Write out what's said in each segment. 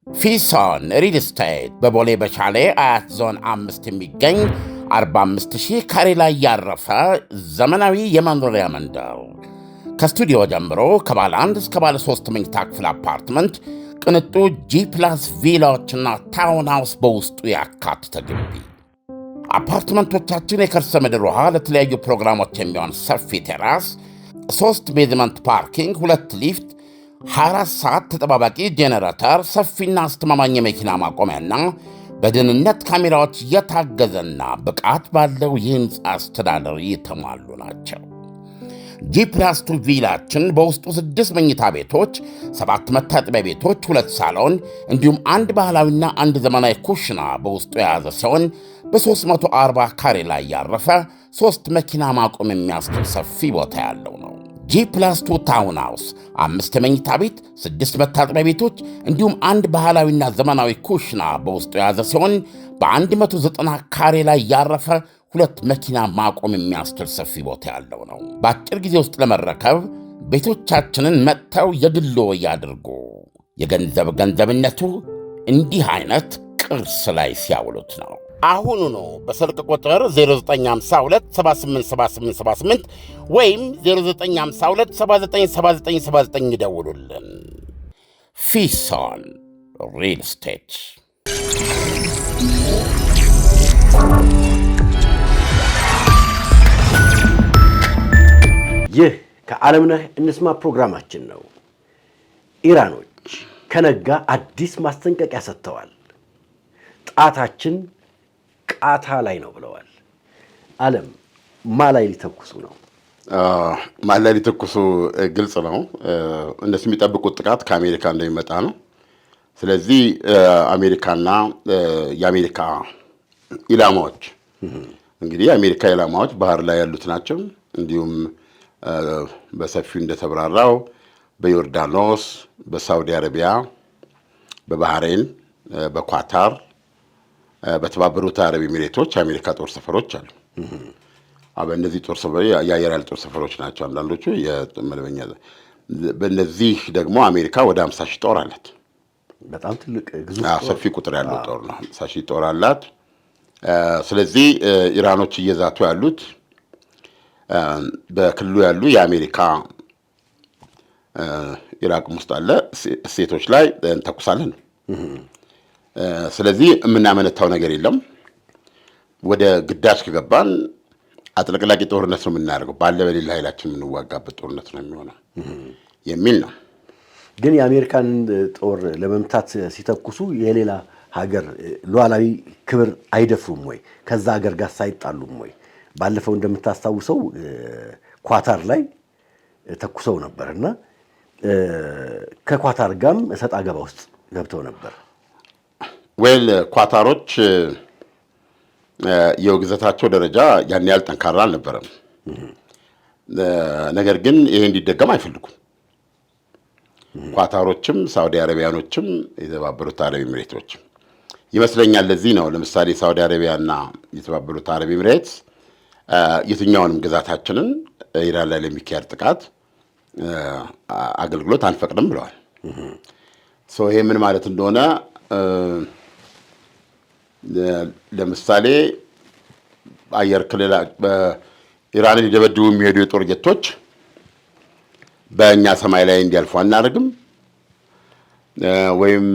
ፊሶን ሪል ስቴት በቦሌ በሻሌ አያት ዞን 5 የሚገኝ 45 ሺህ ካሬ ላይ ያረፈ ዘመናዊ የመኖሪያ መንደር ከስቱዲዮ ጀምሮ ከባለ አንድ እስከ ባለ ሶስት መኝታ ክፍል አፓርትመንት፣ ቅንጡ G+ ቪላዎችና town house በውስጡ ያካተተ ግቢ። አፓርትመንቶቻችን የከርሰ ምድር ውሃ፣ ለተለያዩ ፕሮግራሞች የሚሆን ሰፊ terrace፣ ሶስት basement parking፣ ሁለት ሊፍት፣ 24 ሰዓት ተጠባባቂ ጄኔሬተር፣ ሰፊና አስተማማኝ የመኪና ማቆሚያና በደህንነት ካሜራዎች የታገዘና ብቃት ባለው የህንፃ አስተዳደር የተሟሉ ናቸው። G+2 ቪላችን በውስጡ ስድስት መኝታ ቤቶች፣ ሰባት መታጠቢያ ቤቶች፣ ሁለት ሳሎን እንዲሁም አንድ ባህላዊና አንድ ዘመናዊ ኩሽና በውስጡ የያዘ ሲሆን በ340 ካሬ ላይ ያረፈ ሦስት መኪና ማቆም የሚያስችል ሰፊ ቦታ ያለው ነው። G+2 town house አምስት መኝታ ቤት፣ ስድስት መታጠቢያ ቤቶች እንዲሁም አንድ ባህላዊና ዘመናዊ ኩሽና በውስጡ የያዘ ሲሆን በ190 ካሬ ላይ ያረፈ ሁለት መኪና ማቆም የሚያስችል ሰፊ ቦታ ያለው ነው። በአጭር ጊዜ ውስጥ ለመረከብ ቤቶቻችንን መጥተው የግልዎ ያድርጉ። የገንዘብ ገንዘብነቱ እንዲህ አይነት ቅርስ ላይ ሲያውሉት ነው። አሁኑኑ በስልክ ቁጥር 0952787878 ወይም 0952797979 ይደውሉልን። ፊሶን ሪል ስቴት። ይህ ከዓለምነህ እንስማ ፕሮግራማችን ነው። ኢራኖች ከነጋ አዲስ ማስጠንቀቂያ ሰጥተዋል። ጣታችን ቃታ ላይ ነው ብለዋል። ዓለም ማ ላይ ሊተኩሱ ነው? ማን ላይ ሊተኩሱ ግልጽ ነው። እነሱ የሚጠብቁት ጥቃት ከአሜሪካ እንደሚመጣ ነው። ስለዚህ አሜሪካና የአሜሪካ ኢላማዎች፣ እንግዲህ የአሜሪካ ኢላማዎች ባህር ላይ ያሉት ናቸው። እንዲሁም በሰፊው እንደተብራራው በዮርዳኖስ፣ በሳውዲ አረቢያ፣ በባህሬን፣ በኳታር፣ በተባበሩት አረብ ኤሚሬቶች የአሜሪካ ጦር ሰፈሮች አሉ። በእነዚህ ጦር ሰፈሮች የአየር ኃይል ጦር ሰፈሮች ናቸው። አንዳንዶቹ የመደበኛ። በእነዚህ ደግሞ አሜሪካ ወደ 50 ሺህ ጦር አላት። በጣም ትልቅ ግዙፍ ሰፊ ቁጥር ያለው ጦር ነው። 50 ሺህ ጦር አላት። ስለዚህ ኢራኖች እየዛቱ ያሉት በክልሉ ያሉ የአሜሪካ፣ ኢራቅም ውስጥ አለ፣ እሴቶች ላይ እንተኩሳለን ነው። ስለዚህ የምናመነታው ነገር የለም። ወደ ግዳጅ ከገባን አጥለቅላቂ ጦርነት ነው የምናደርገው፣ ባለ በሌላ ኃይላችን የምንዋጋበት ጦርነት ነው የሚሆነው የሚል ነው። ግን የአሜሪካን ጦር ለመምታት ሲተኩሱ የሌላ ሀገር ሉዓላዊ ክብር አይደፍሩም ወይ? ከዛ ሀገር ጋር ሳይጣሉም ወይ? ባለፈው እንደምታስታውሰው ኳታር ላይ ተኩሰው ነበር እና ከኳታር ጋርም እሰጥ አገባ ውስጥ ገብተው ነበር። Well፣ ኳታሮች የውግዘታቸው ደረጃ ያን ያህል ጠንካራ አልነበረም። ነገር ግን ይሄ እንዲደገም አይፈልጉም። ኳታሮችም፣ ሳውዲ አረቢያኖችም፣ የተባበሩት አረብ ኤሚሬቶችም ይመስለኛል። ለዚህ ነው ለምሳሌ ሳውዲ አረቢያና የተባበሩት አረብ ኤሚሬትስ የትኛውንም ግዛታችንን ኢራን ላይ ለሚካሄድ ጥቃት አገልግሎት አንፈቅድም ብለዋል። ይሄ ምን ማለት እንደሆነ ለምሳሌ አየር ክልል ኢራንን ሊደበድቡ የሚሄዱ የጦር ጀቶች በእኛ ሰማይ ላይ እንዲያልፉ አናደርግም ወይም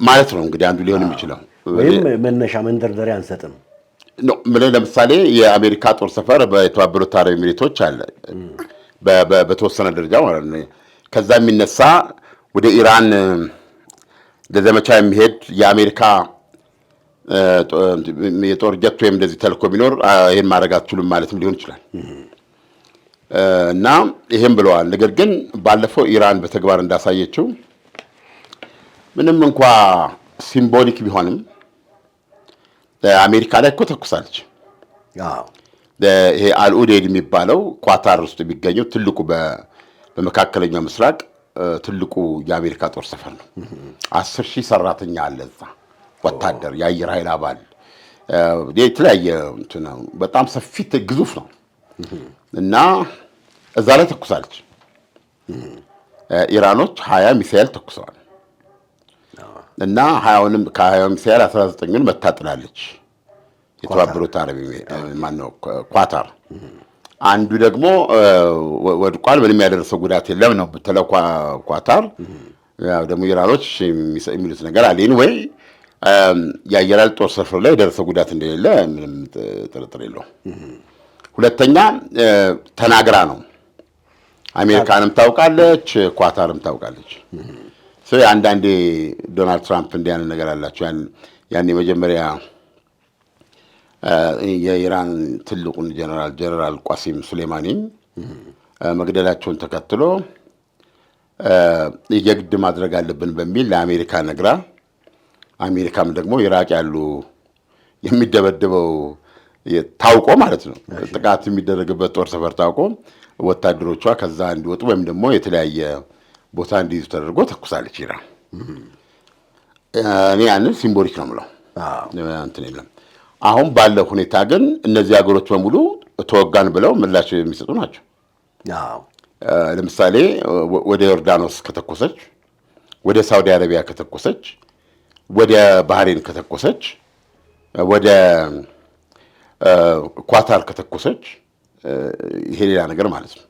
ማለት ነው። እንግዲህ አንዱ ሊሆን የሚችለው ወይም መነሻ መንደርደሪያ አንሰጥም። ለምሳሌ የአሜሪካ ጦር ሰፈር በተባበሩት አረብ ኤሚሬቶች አለ በተወሰነ ደረጃ ማለት ነው። ከዛ የሚነሳ ወደ ኢራን ለዘመቻ የሚሄድ የአሜሪካ የጦር ጀት ወይም እንደዚህ ተልኮ ቢኖር ይህን ማድረግ አትችሉም ማለትም ሊሆን ይችላል እና ይሄም ብለዋል። ነገር ግን ባለፈው ኢራን በተግባር እንዳሳየችው ምንም እንኳ symbolic ቢሆንም አሜሪካ ላይ እኮ ተኩሳለች። ይሄ አልኡዴድ የሚባለው ኳታር ውስጥ የሚገኘው ትልቁ፣ በመካከለኛው ምስራቅ ትልቁ የአሜሪካ ጦር ሰፈር ነው። 10,000 ሰራተኛ አለ እዛ፣ ወታደር፣ የአየር ኃይል አባል፣ የተለያየ በጣም ሰፊ ግዙፍ ነው እና እዛ ላይ ተኩሳለች። ኢራኖች 20 ሚሳኤል ተኩሰዋል። እና 20ውንም ከ20 ሚሳኤል 19ኙን መታ ጥላለች። የተባበሩት አረብ ማነው ኳታር። አንዱ ደግሞ ወድቋል፣ ምንም ያደረሰው ጉዳት የለም ነው የምትለው ኳታር። ያው ደግሞ ኢራኖች የሚሉት ነገር አለ። ወይ የአየር ኃይል ጦር ሰፈር ላይ የደረሰው ጉዳት እንደሌለ ምንም ጥርጥር የለውም። ሁለተኛ ተናግራ ነው። አሜሪካንም ታውቃለች፣ ኳታርም ታውቃለች። አንዳንዴ ዶናልድ ትራምፕ እንዲህ ያለ ነገር አላቸው። ያን የመጀመሪያ የኢራን ትልቁን ጀነራል ቋሲም ሱሌማኒን መግደላቸውን ተከትሎ የግድ ማድረግ አለብን በሚል ለአሜሪካ ነግራ፣ አሜሪካም ደግሞ ኢራቅ ያሉ የሚደበድበው ታውቆ ማለት ነው፣ ጥቃት የሚደረግበት ጦር ሰፈር ታውቆ ወታደሮቿ ከዛ እንዲወጡ ወይም ደግሞ የተለያየ ቦታ እንዲይዙ ተደርጎ ተኩሳለች ኢራን። እኔ ያንን symbolic ነው የምለው፣ እንትን የለም። አሁን ባለው ሁኔታ ግን እነዚህ ሀገሮች በሙሉ ተወጋን ብለው ምላሽ የሚሰጡ ናቸው። ለምሳሌ ወደ ዮርዳኖስ ከተኮሰች፣ ወደ ሳውዲ አረቢያ ከተኮሰች፣ ወደ ባህሬን ከተኮሰች፣ ወደ ኳታር ከተኮሰች ይሄ ሌላ ነገር ማለት ነው።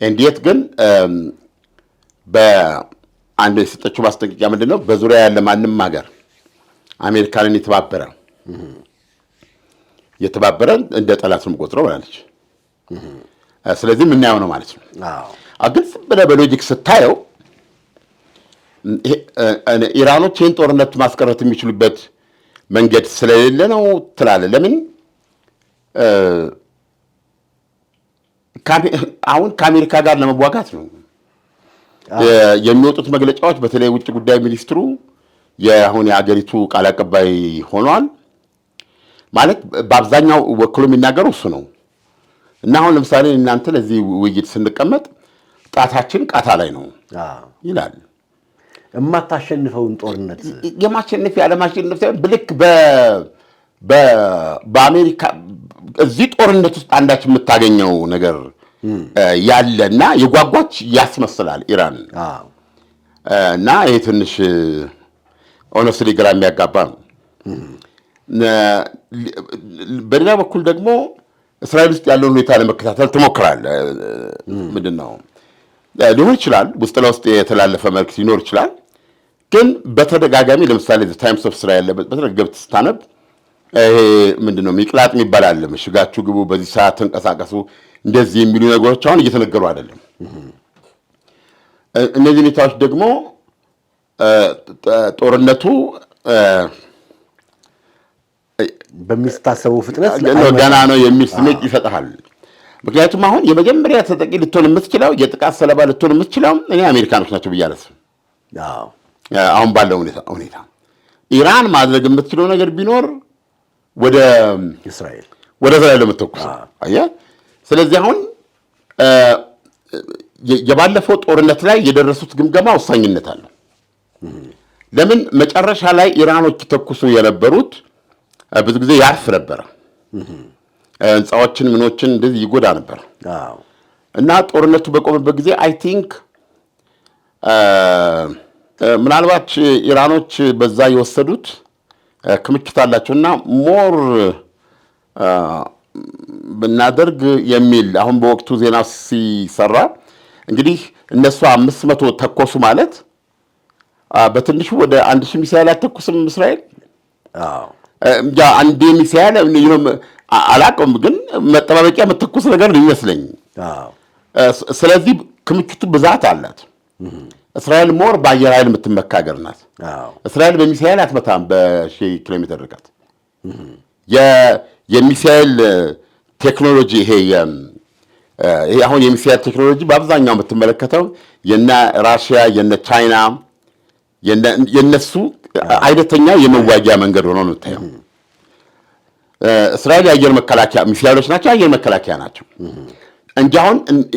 እንዴት ግን በአንድ የሰጠችው ማስጠንቀቂያ ምንድን ነው? በዙሪያ ያለ ማንም ሀገር አሜሪካንን የተባበረ እንደ ጠላት ነው የምቆጥረው ብላለች። ስለዚህ የምናየው ነው ማለት ነው። ግን ዝም ብለህ በ logic ስታየው ኢራኖች ይህን ጦርነት ማስቀረት የሚችሉበት መንገድ ስለሌለ ነው ትላለህ። ለምን አሁን ከአሜሪካ ጋር ለመዋጋት ነው የሚወጡት መግለጫዎች። በተለይ ውጭ ጉዳይ ሚኒስትሩ የአሁን የአገሪቱ ቃል አቀባይ ሆኗል ማለት በአብዛኛው ወክሎ የሚናገረው እሱ ነው። እና አሁን ለምሳሌ እናንተ ለዚህ ውይይት ስንቀመጥ ጣታችን ቃታ ላይ ነው ይላል። የማታሸንፈውን ጦርነት የማሸነፍ ያለማሸነፍ ሳይሆን ብልክ በአሜሪካ እዚህ ጦርነት ውስጥ አንዳች የምታገኘው ነገር ያለና የጓጓች ያስመስላል ኢራን። እና ይሄ ትንሽ honestly ግራ የሚያጋባ ነው። በሌላ በኩል ደግሞ እስራኤል ውስጥ ያለውን ሁኔታ ለመከታተል ትሞክራለህ። ምንድን ነው ሊሆን ይችላል፣ ውስጥ ለውስጥ የተላለፈ መልዕክት ሊኖር ይችላል። ግን በተደጋጋሚ ለምሳሌ Times of Israel በተደጋጋሚ ስታነብ ይሄ ምንድን ነው מקלט የሚባል አለ። ምሽጋችሁ ግቡ፣ በዚህ ሰዓት ተንቀሳቀሱ፣ እንደዚህ የሚሉ ነገሮች አሁን እየተነገሩ አይደለም። እነዚህ ሁኔታዎች ደግሞ ጦርነቱ በሚታሰበው ፍጥነት ገና ነው የሚል ስሜት ይሰጥሃል። ምክንያቱም አሁን የመጀመሪያ ተጠቂ ልትሆን የምትችለው የጥቃት ሰለባ ልትሆን የምትችለው እኔ አሜሪካኖች ናቸው ብዬ አላስብም። አሁን ባለው ሁኔታ ኢራን ማድረግ የምትችለው ነገር ቢኖር ወደ እስራኤል ወደ እስራኤል ለመተኩስ። አየህ፣ ስለዚህ አሁን የባለፈው ጦርነት ላይ የደረሱት ግምገማ ወሳኝነት አለው። ለምን መጨረሻ ላይ ኢራኖች ተኩሱ የነበሩት ብዙ ጊዜ ያርፍ ነበረ፣ ህንፃዎችን ምኖችን እንደዚህ ይጎዳ ነበር። እና ጦርነቱ በቆመበት ጊዜ I think ምናልባት ኢራኖች በዛ የወሰዱት ክምችት አላቸውና more ብናደርግ የሚል አሁን በወቅቱ ዜና ሲሰራ እንግዲህ እነሱ 500 ተኮሱ ማለት በትንሹ ወደ 1000 ሚሳኤል አተኩስም እስራኤል። አንድ ሚሳኤል አላውቅም፣ ግን መጠባበቂያ መተኮስ ነገር ነው ይመስለኝ። ስለዚህ ክምችቱ ብዛት አላት። እስራኤል more በአየር ኃይል የምትመካ ሀገር ናት። እስራኤል በሚሳኤል አትመታም በሺህ ኪሎ ሜትር ርቀት። የሚሳኤል ቴክኖሎጂ ይሄ አሁን የሚሳኤል ቴክኖሎጂ በአብዛኛው የምትመለከተው የነ ራሽያ የነ ቻይና የነሱ አይነተኛ የመዋጊያ መንገድ ሆኖ ነው የምታየው። እስራኤል የአየር መከላከያ ሚሳኤሎች ናቸው፣ የአየር መከላከያ ናቸው እንጂ አሁን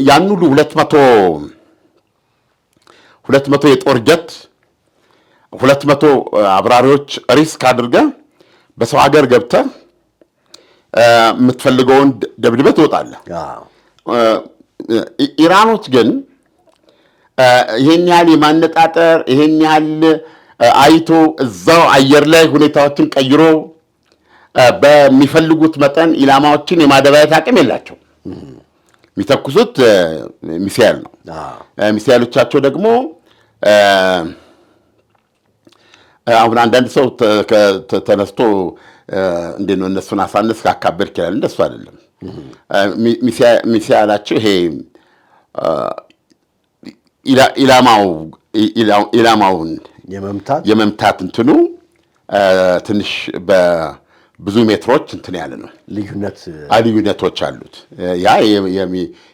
ያን ሁሉ 200 የጦር ጀት 200 አብራሪዎች risk አድርገህ በሰው ሀገር ገብተህ የምትፈልገውን ደብድበህ ትወጣለህ። ኢራኖች ግን ይሄን ያህል የማነጣጠር ይሄን ያህል አይቶ እዛው አየር ላይ ሁኔታዎችን ቀይሮ በሚፈልጉት መጠን ኢላማዎችን የማደባየት አቅም የላቸው። የሚተኩሱት ሚሳኤል ነው። ሚሳኤሎቻቸው ደግሞ አሁን አንዳንድ ሰው ተነስቶ እንዴት ነው እነሱን አሳነስ ካካበድክ ይላል። እንደሱ አይደለም። ሚሳኤላቸው ይሄ ኢላማውን የመምታት እንትኑ ትንሽ በብዙ ሜትሮች እንትን ያለ ነው። ልዩነቶች አሉት። ያ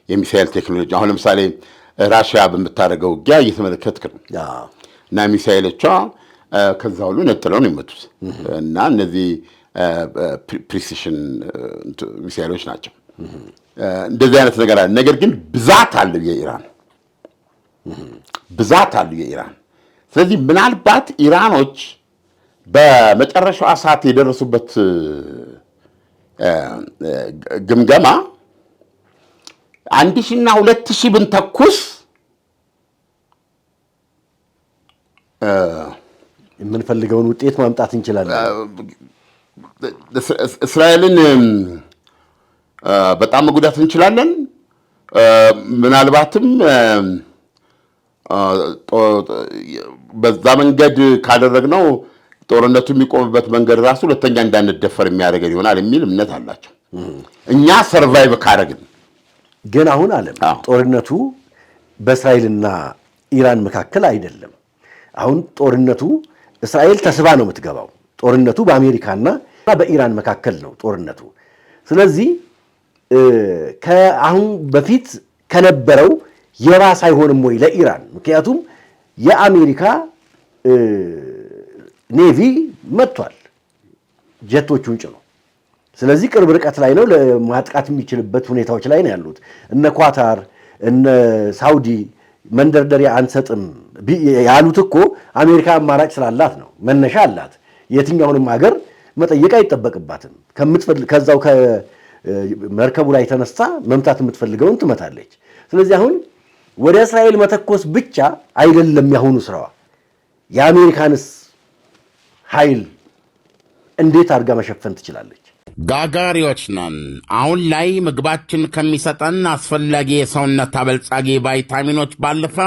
የሚሳኤል ቴክኖሎጂ አሁን ለምሳሌ ራሽያ በምታደርገው ውጊያ እየተመለከትክ ነው እና ሚሳኤሎቿ ከዛ ሁሉ ነጥለው ነው የመቱት እና እነዚህ precision ሚሳኤሎች ናቸው። እንደዚህ አይነት ነገር አለ። ነገር ግን ብዛት አለው የኢራን ብዛት አለው የኢራን። ስለዚህ ምናልባት ኢራኖች በመጨረሻዋ ሰዓት የደረሱበት ግምገማ 1000ና 2000 ብንተኩስ የምንፈልገውን ውጤት ማምጣት እንችላለን። እስራኤልን በጣም መጉዳት እንችላለን። ምናልባትም በዛ መንገድ ካደረግነው ጦርነቱ የሚቆምበት መንገድ ራሱ ሁለተኛ እንዳንደፈር የሚያደርገን ይሆናል የሚል እምነት አላቸው። እኛ survive ካደረግን ግን አሁን አለም ጦርነቱ በእስራኤልና ኢራን መካከል አይደለም። አሁን ጦርነቱ እስራኤል ተስባ ነው የምትገባው። ጦርነቱ በአሜሪካና በኢራን መካከል ነው ጦርነቱ። ስለዚህ ከአሁን በፊት ከነበረው የራስ አይሆንም ወይ ለኢራን? ምክንያቱም የአሜሪካ navy መጥቷል ጀቶቹን ጭኖ። ስለዚህ ቅርብ ርቀት ላይ ነው ለማጥቃት የሚችልበት ሁኔታዎች ላይ ነው ያሉት። እነ ኳታር እነ ሳውዲ መንደርደሪያ አንሰጥም ያሉት እኮ አሜሪካ አማራጭ ስላላት ነው፣ መነሻ አላት። የትኛውንም ሀገር መጠየቅ አይጠበቅባትም። ከዛው ከመርከቡ ላይ ተነሳ መምታት የምትፈልገውን ትመታለች። ስለዚህ አሁን ወደ እስራኤል መተኮስ ብቻ አይደለም ያሁኑ ስራዋ። የአሜሪካንስ ኃይል እንዴት አድርጋ መሸፈን ትችላለች? ጋጋሪዎች ነን። አሁን ላይ ምግባችን ከሚሰጠን አስፈላጊ የሰውነት አበልጻጊ ቫይታሚኖች ባለፈ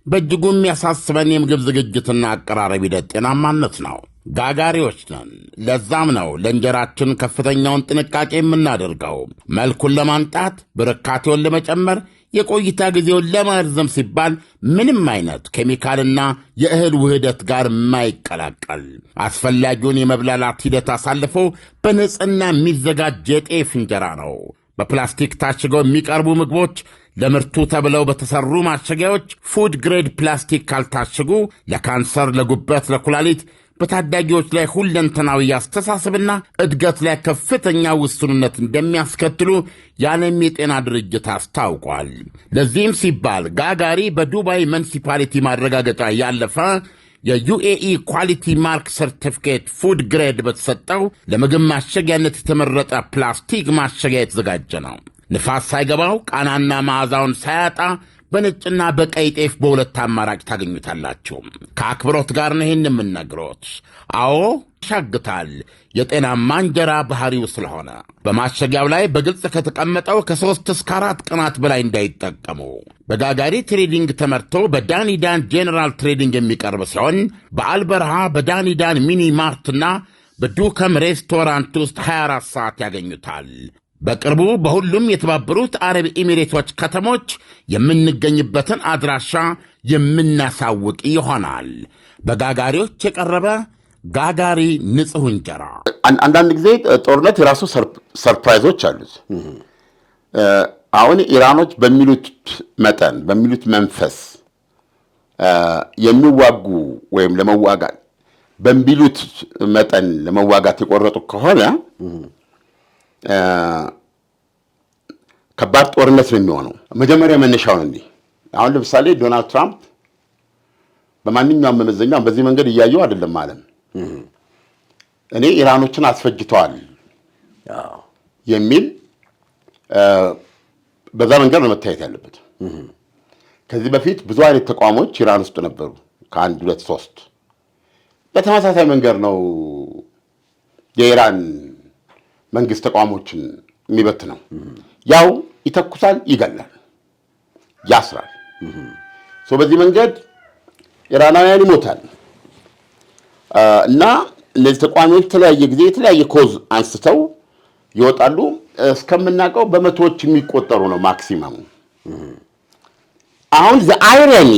በእጅጉ የሚያሳስበን የምግብ ዝግጅትና አቀራረብ ሂደት ጤናማነት ነው። ጋጋሪዎች ነን። ለዛም ነው ለእንጀራችን ከፍተኛውን ጥንቃቄ የምናደርገው። መልኩን ለማንጣት፣ ብርካቴውን ለመጨመር፣ የቆይታ ጊዜውን ለማርዘም ሲባል ምንም አይነት ኬሚካልና የእህል ውህደት ጋር የማይቀላቀል አስፈላጊውን የመብላላት ሂደት አሳልፎ በንጽህና የሚዘጋጅ የጤፍ እንጀራ ነው። በፕላስቲክ ታሽገው የሚቀርቡ ምግቦች ለምርቱ ተብለው በተሰሩ ማሸጊያዎች food grade ፕላስቲክ ካልታሸጉ ለካንሰር፣ ለጉበት፣ ለኩላሊት በታዳጊዎች ላይ ሁለንተናዊ አስተሳሰብና እድገት ላይ ከፍተኛ ውስንነት እንደሚያስከትሉ የዓለም የጤና ድርጅት አስታውቋል። ለዚህም ሲባል ጋጋሪ በዱባይ municipality ማረጋገጫ ያለፈ የ UAE Quality Mark ሰርቲፊኬት food grade በተሰጠው ለምግብ ማሸጊያነት የተመረጠ ፕላስቲክ ማሸጊያ የተዘጋጀ ነው። ንፋስ ሳይገባው ቃናና መዓዛውን ሳያጣ በነጭና በቀይ ጤፍ በሁለት አማራጭ ታገኙታላችሁ። ከአክብሮት ጋር ነው ይህን የምንነግሮት። አዎ ያሻግታል፣ የጤናማ እንጀራ ባህሪው ስለሆነ በማሸጊያው ላይ በግልጽ ከተቀመጠው ከ3 እስከ 4 ቀናት በላይ እንዳይጠቀሙ። በጋጋሪ ትሬዲንግ ተመርቶ በዳኒዳን ጄኔራል ትሬዲንግ የሚቀርብ ሲሆን በአልበረሃ በዳኒዳን ሚኒ ማርትና በዱከም ሬስቶራንት ውስጥ 24 ሰዓት ያገኙታል። በቅርቡ በሁሉም የተባበሩት አረብ ኤሚሬቶች ከተሞች የምንገኝበትን አድራሻ የምናሳውቅ ይሆናል። በጋጋሪዎች የቀረበ ጋጋሪ ንጹሕ እንጀራ። አንዳንድ ጊዜ ጦርነት የራሱ surprise ኦች አሉት። አሁን ኢራኖች በሚሉት መጠን በሚሉት መንፈስ የሚዋጉ ወይም ለመዋጋት በሚሉት መጠን ለመዋጋት የቆረጡ ከሆነ ከባድ ጦርነት ነው የሚሆነው። መጀመሪያ መነሻውን እንዲህ አሁን ለምሳሌ ዶናልድ ትራምፕ በማንኛውም መመዘኛ በዚህ መንገድ እያየው አይደለም ዓለም። እኔ ኢራኖችን አስፈጅተዋል የሚል በዛ መንገድ ነው መታየት ያለበት። ከዚህ በፊት ብዙ አይነት ተቋሞች ኢራን ውስጥ ነበሩ፣ ከአንድ ሁለት ሶስት። በተመሳሳይ መንገድ ነው የኢራን መንግስት ተቋሞችን የሚበትነው። ያው ይተኩሳል፣ ይገላል፣ ያስራል። So በዚህ መንገድ ኢራናውያን ይሞታል እና እነዚህ ተቃዋሚዎች የተለያየ ጊዜ የተለያየ cause አንስተው ይወጣሉ። እስከምናውቀው በመቶዎች የሚቆጠሩ ነው maximum ኡ። አሁን the irony፣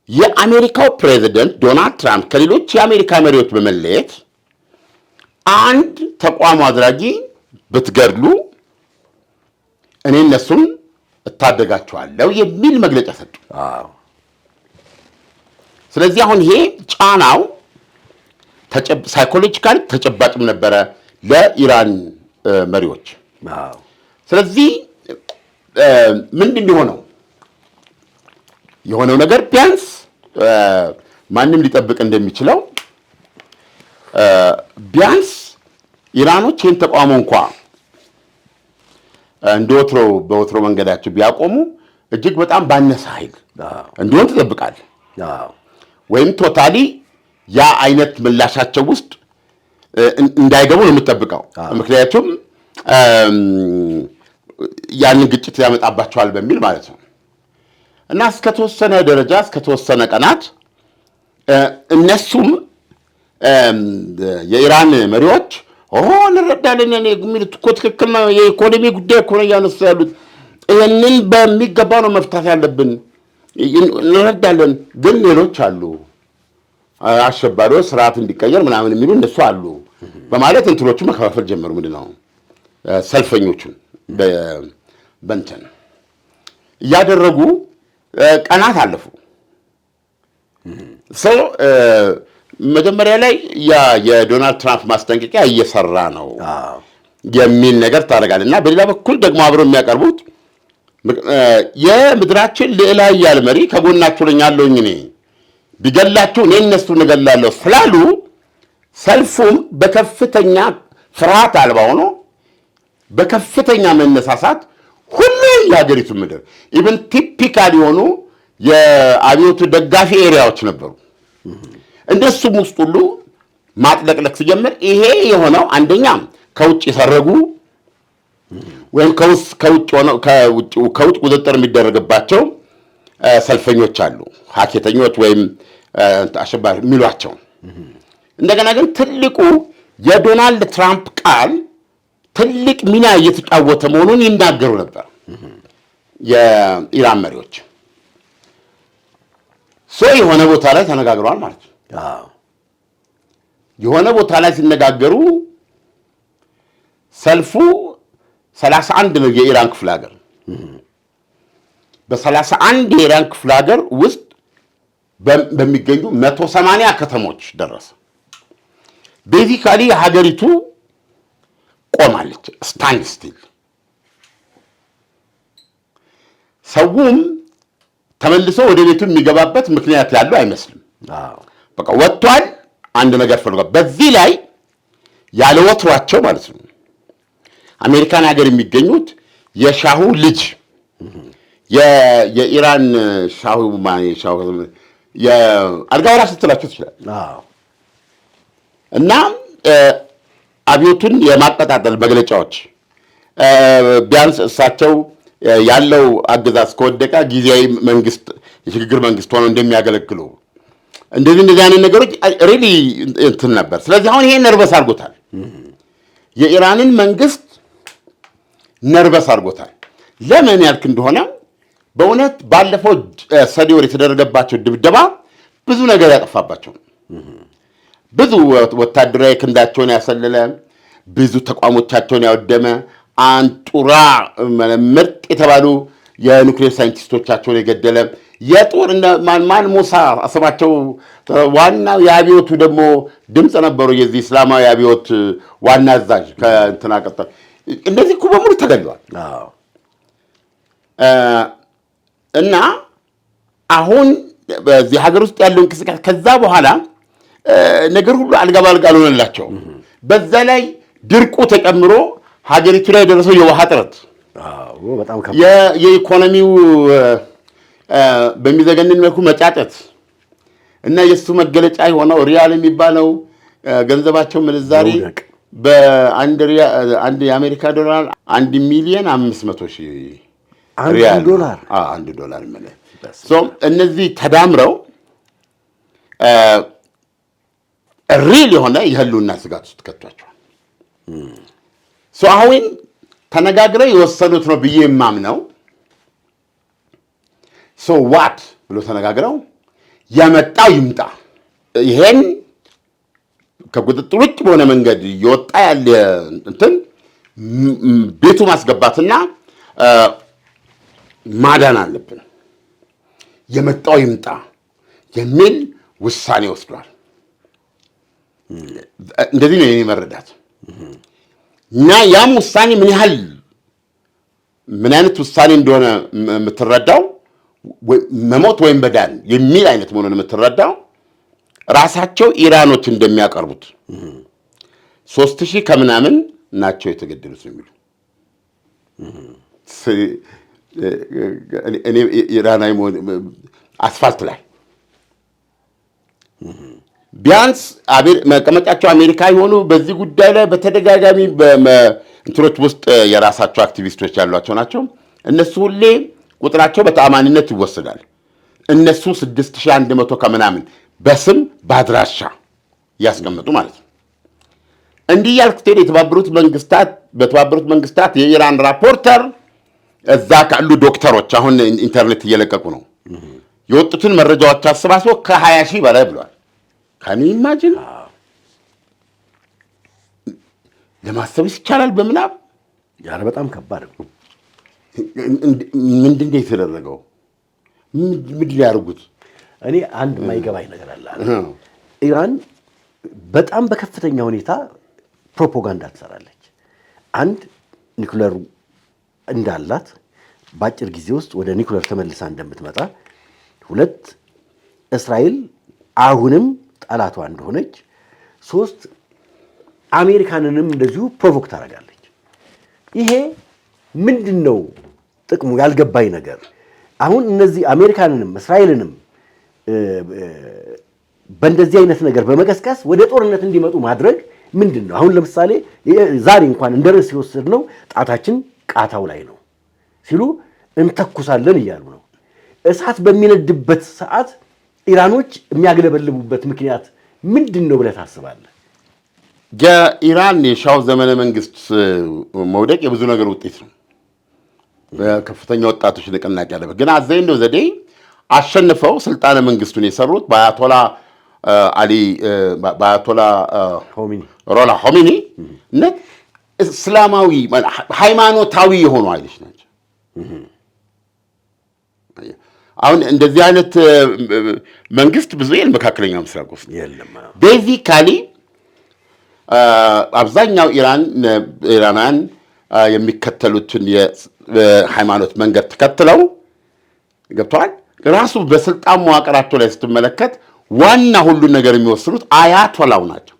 የአሜሪካው ፕሬዚደንት ዶናልድ ትራምፕ ከሌሎች የአሜሪካ መሪዎች በመለየት አንድ ተቃውሞ አድራጊ ብትገድሉ እኔ እነሱን እታደጋቸዋለሁ የሚል መግለጫ ሰጡ። ስለዚህ አሁን ይሄ ጫናው psychological ተጨባጭም ነበረ ለኢራን መሪዎች። ስለዚህ ምንድን የሆነው ነገር ቢያንስ ማንም ሊጠብቅ እንደሚችለው ቢያንስ ኢራኖች ይህን ተቃውሞ እንኳ እንደ ወትሮ በወትሮ መንገዳቸው ቢያቆሙ እጅግ በጣም ባነሰ ኃይል እንዲሆን ትጠብቃለህ። ወይም totally ያ አይነት ምላሻቸው ውስጥ እንዳይገቡ ነው የምጠብቀው። ምክንያቱም ያንን ግጭት ያመጣባቸዋል በሚል ማለት ነው። እና እስከተወሰነ ደረጃ እስከተወሰነ ቀናት እነሱም የኢራን መሪዎች እንረዳለን የሚሉት እኮ ትክክል ነው፣ የኢኮኖሚ ጉዳይ እኮ ነው እያነሱ ያሉት፣ ይህንን በሚገባ ነው መፍታት ያለብን፣ እንረዳለን። ግን ሌሎች አሉ አሸባሪዎች ስርዓት እንዲቀየር ምናምን የሚሉ እነሱ አሉ በማለት እንትኖቹ መከፋፈል ጀመሩ። ምንድን ነው ሰልፈኞቹን በእንትን እያደረጉ ቀናት አለፉ። So መጀመሪያ ላይ ያ የዶናልድ ትራምፕ ማስጠንቀቂያ እየሰራ ነው የሚል ነገር ታደርጋለህ እና በሌላ በኩል ደግሞ አብረው የሚያቀርቡት የምድራችን ልዕለ ኃያል መሪ ከጎናችሁ ነኝ ያለሁኝ፣ እኔ ቢገላችሁ እኔ እነሱን እገላለሁ ስላሉ ሰልፉም በከፍተኛ ፍርሃት አልባ ሆኖ በከፍተኛ መነሳሳት ሁሉም የሀገሪቱ ምድር even typical የሆኑ የአብዮቱ ደጋፊ area ዎች ነበሩ። እንደሱም ውስጥ ሁሉ ማጥለቅለቅ ሲጀምር ይሄ የሆነው አንደኛ ከውጭ የሰረጉ ወይም ከውጭ ቁጥጥር የሚደረግባቸው ሰልፈኞች አሉ፣ ሀኬተኞች ወይም አሸባሪ የሚሏቸው። እንደገና ግን ትልቁ የዶናልድ ትራምፕ ቃል ትልቅ ሚና እየተጫወተ መሆኑን ይናገሩ ነበር የኢራን መሪዎች። So የሆነ ቦታ ላይ ተነጋግረዋል ማለት ነው። የሆነ ቦታ ላይ ሲነጋገሩ ሰልፉ 31 ነው የኢራን ክፍለ ሀገር። በ31 የኢራን ክፍለ ሀገር ውስጥ በሚገኙ 180 ከተሞች ደረሰ። Basically ሀገሪቱ ቆማለች፣ stand still። ሰውም ተመልሶ ወደ ቤቱ የሚገባበት ምክንያት ያለው አይመስልም። በቃ ወጥቷል፣ አንድ ነገር ፈልጓል። በዚህ ላይ ያለ ወትሯቸው ማለት ነው አሜሪካን ሀገር የሚገኙት የሻሁ ልጅ፣ የኢራን ሻሁ፣ አልጋ ወራሽ ስትላቸው ትችላል እና አብዮቱን የማቀጣጠል መግለጫዎች፣ ቢያንስ እሳቸው ያለው አገዛዝ ከወደቀ ጊዜያዊ መንግስት፣ የሽግግር መንግስት ሆነው እንደሚያገለግሉ እንደዚህ እንደዚህ አይነት ነገሮች really እንትን ነበር። ስለዚህ አሁን ይሄ nervous አድርጎታል። የኢራንን መንግስት nervous አድርጎታል። ለምን ያልክ እንደሆነ በእውነት ባለፈው ሰኔ ወር የተደረገባቸው ድብደባ ብዙ ነገር ያጠፋባቸው፣ ብዙ ወታደራዊ ክንዳቸውን ያሰለለ፣ ብዙ ተቋሞቻቸውን ያወደመ፣ አንጡራ ምርጥ የተባሉ የኑክሌር ሳይንቲስቶቻቸውን የገደለ፣ የጦር ማን ሙሳ ስማቸው ዋናው የአብዮቱ ደግሞ ድምፅ ነበሩ። የዚህ እስላማዊ አብዮት ዋና አዛዥ ከእንትና ቀጠል እነዚህ እኮ በሙሉ ተገድለዋል። እና አሁን በዚህ ሀገር ውስጥ ያለው እንቅስቃሴ ከዛ በኋላ ነገር ሁሉ አልጋ ባልጋ አልሆነላቸውም። በዛ ላይ ድርቁ ተጨምሮ ሀገሪቱ ላይ የደረሰው የውሃ እጥረት፣ የኢኮኖሚው በሚዘገንን መልኩ መጫጨት፣ እና የእሱ መገለጫ የሆነው ሪያል የሚባለው ገንዘባቸው ምንዛሪ መውደቅ። በአንድ የአሜሪካ ዶላር 1,500,000 አንድ ሪያል ነው። ዶላር። አዎ፣ 1 ዶላር የምልህ። So እነዚህ ተዳምረው real የሆነ የህልውና ስጋት ውስጥ ከቷቸዋል። So አሁን ተነጋግረው የወሰኑት ነው ብዬ የማምነው፣ so what ብሎ ተነጋግረው የመጣው ይምጣ፣ ይሄን ከቁጥጥር ውጭ በሆነ መንገድ እየወጣ ያለ እንትን ቤቱ ማስገባትና ማዳን አለብን፣ የመጣው ይምጣ የሚል ውሳኔ ወስዷል። እንደዚህ ነው የኔ መረዳት። እና ያም ውሳኔ ምን ያህል ምን አይነት ውሳኔ እንደሆነ የምትረዳው፣ መሞት ወይም መዳን የሚል አይነት መሆኑን የምትረዳው ራሳቸው ኢራኖች እንደሚያቀርቡት 3000 ከምናምን ናቸው የተገደሉት ነው የሚሉ። እኔ ኢራናዊ መሆን አስፋልት ላይ ቢያንስ መቀመጫቸው አሜሪካ የሆኑ በዚህ ጉዳይ ላይ በተደጋጋሚ እንትኖች ውስጥ የራሳቸው አክቲቪስቶች ያሏቸው ናቸው። እነሱ ሁሌ ቁጥራቸው በተአማኒነት ይወሰዳል። እነሱ 6100 ከምናምን በስም በአድራሻ እያስቀመጡ ማለት ነው። እንዲህ ያልክ ስትሄድ የተባበሩት መንግስታት በተባበሩት መንግስታት የኢራን rapporteur እዛ ካሉ ዶክተሮች አሁን ኢንተርኔት እየለቀቁ ነው የወጡትን መረጃዎች አሰባስቦ ከ20 ሺህ በላይ ብሏል። Can you imagine? ለማሰብ ይቻላል በምናብ። ያረ በጣም ከባድ ነው። ምንድን ነው የተደረገው? ምንድን ነው ያደርጉት? እኔ አንድ የማይገባኝ ነገር አለ። ኢራን በጣም በከፍተኛ ሁኔታ ፕሮፓጋንዳ ትሰራለች። አንድ ኒኩለር እንዳላት፣ በአጭር ጊዜ ውስጥ ወደ ኒኩለር ተመልሳ እንደምትመጣ፣ ሁለት እስራኤል አሁንም ጠላቷ እንደሆነች፣ ሶስት አሜሪካንንም እንደዚሁ provoke ታደርጋለች። ይሄ ምንድን ነው ጥቅሙ? ያልገባኝ ነገር አሁን እነዚህ አሜሪካንንም እስራኤልንም በእንደዚህ አይነት ነገር በመቀስቀስ ወደ ጦርነት እንዲመጡ ማድረግ ምንድን ነው? አሁን ለምሳሌ ዛሬ እንኳን እንደ ርዕስ የወሰድነው ጣታችን ቃታው ላይ ነው ሲሉ እንተኩሳለን እያሉ ነው። እሳት በሚነድበት ሰዓት ኢራኖች የሚያግለበልቡበት ምክንያት ምንድን ነው ብለህ ታስባለህ? የኢራን የሻው ዘመነ መንግስት መውደቅ የብዙ ነገር ውጤት ነው። በከፍተኛ ወጣቶች ንቅናቄ ያለበት ግን at the end of the day አሸንፈው ስልጣነ መንግስቱን የሰሩት በአያቶላ አሊ በአያቶላ ሮላ ሆሚኒ ነት እስላማዊ ሃይማኖታዊ የሆኑ ኃይሎች ናቸው። አሁን እንደዚህ አይነት መንግስት ብዙ የለም መካከለኛው ምስራቅ ውስጥ። የለም። Basically አብዛኛው ኢራናውያን የሚከተሉትን የሃይማኖት መንገድ ተከትለው ገብተዋል። ራሱ በስልጣን መዋቅራቸው ላይ ስትመለከት ዋና ሁሉን ነገር የሚወስኑት አያቶላው ናቸው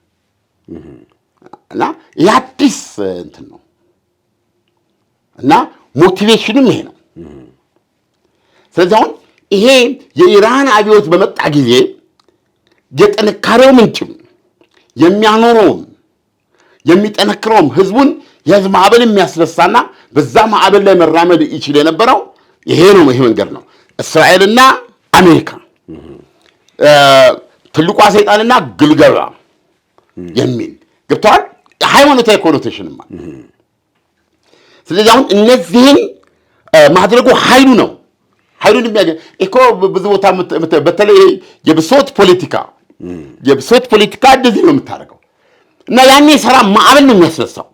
እና ይህ አዲስ እንትን ነው እና motivation ኑም ይሄ ነው። ስለዚህ አሁን ይሄ የኢራን አብዮት በመጣ ጊዜ የጥንካሬው ምንጭም የሚያኖረውም የሚጠነክረውም ህዝቡን የህዝብ ማዕበል የሚያስነሳና በዛ ማዕበል ላይ መራመድ ይችል የነበረው ይሄ ነው። ይሄ መንገድ ነው። እስራኤልና አሜሪካ፣ ትልቋ ሰይጣንና ግልገሏ የሚል ገብተዋል። ሃይማኖታዊ connotation ም አለ። ስለዚህ አሁን እነዚህን ማድረጉ ኃይሉ ነው። ኃይሉን የሚያገኝ እኮ ብዙ ቦታ በተለይ የብሶት ፖለቲካ እንደዚህ ነው የምታደርገው እና ያኔ የሰላም ማዕበል ነው የሚያስነሳው።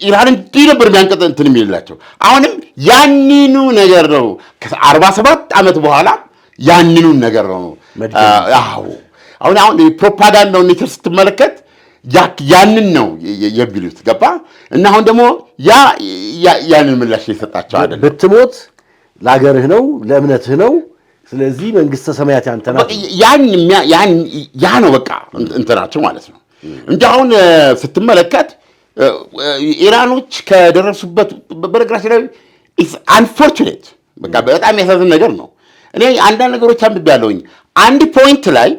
ኢራን እንዲህ ነበር የሚያንቀጥ እንትን የሚልላቸው። አሁንም ያንኑ ነገር ነው። ከ47 ዓመት በኋላ ያንኑ ነገር ነው። አዎ፣ አሁን ፕሮፓጋንዳውን nature ስትመለከት ያንን ነው የሚሉት፣ ገባ? እና አሁን ደግሞ ያንን ምላሽ የሰጣቸው አይደለም። ብትሞት ለሀገርህ ነው፣ ለእምነትህ ነው። ስለዚህ መንግስተ ሰማያት ያንተ ናት። ያ ነው በቃ እንትናቸው ማለት ነው እንጂ አሁን ስትመለከት ኢራኖች ከደረሱበት፣ በነገራችን ላይ unfortunate በቃ በጣም የሚያሳዝን ነገር ነው። እኔ አንዳንድ ነገሮች አንብቤያለሁኝ። አንድ point ላይ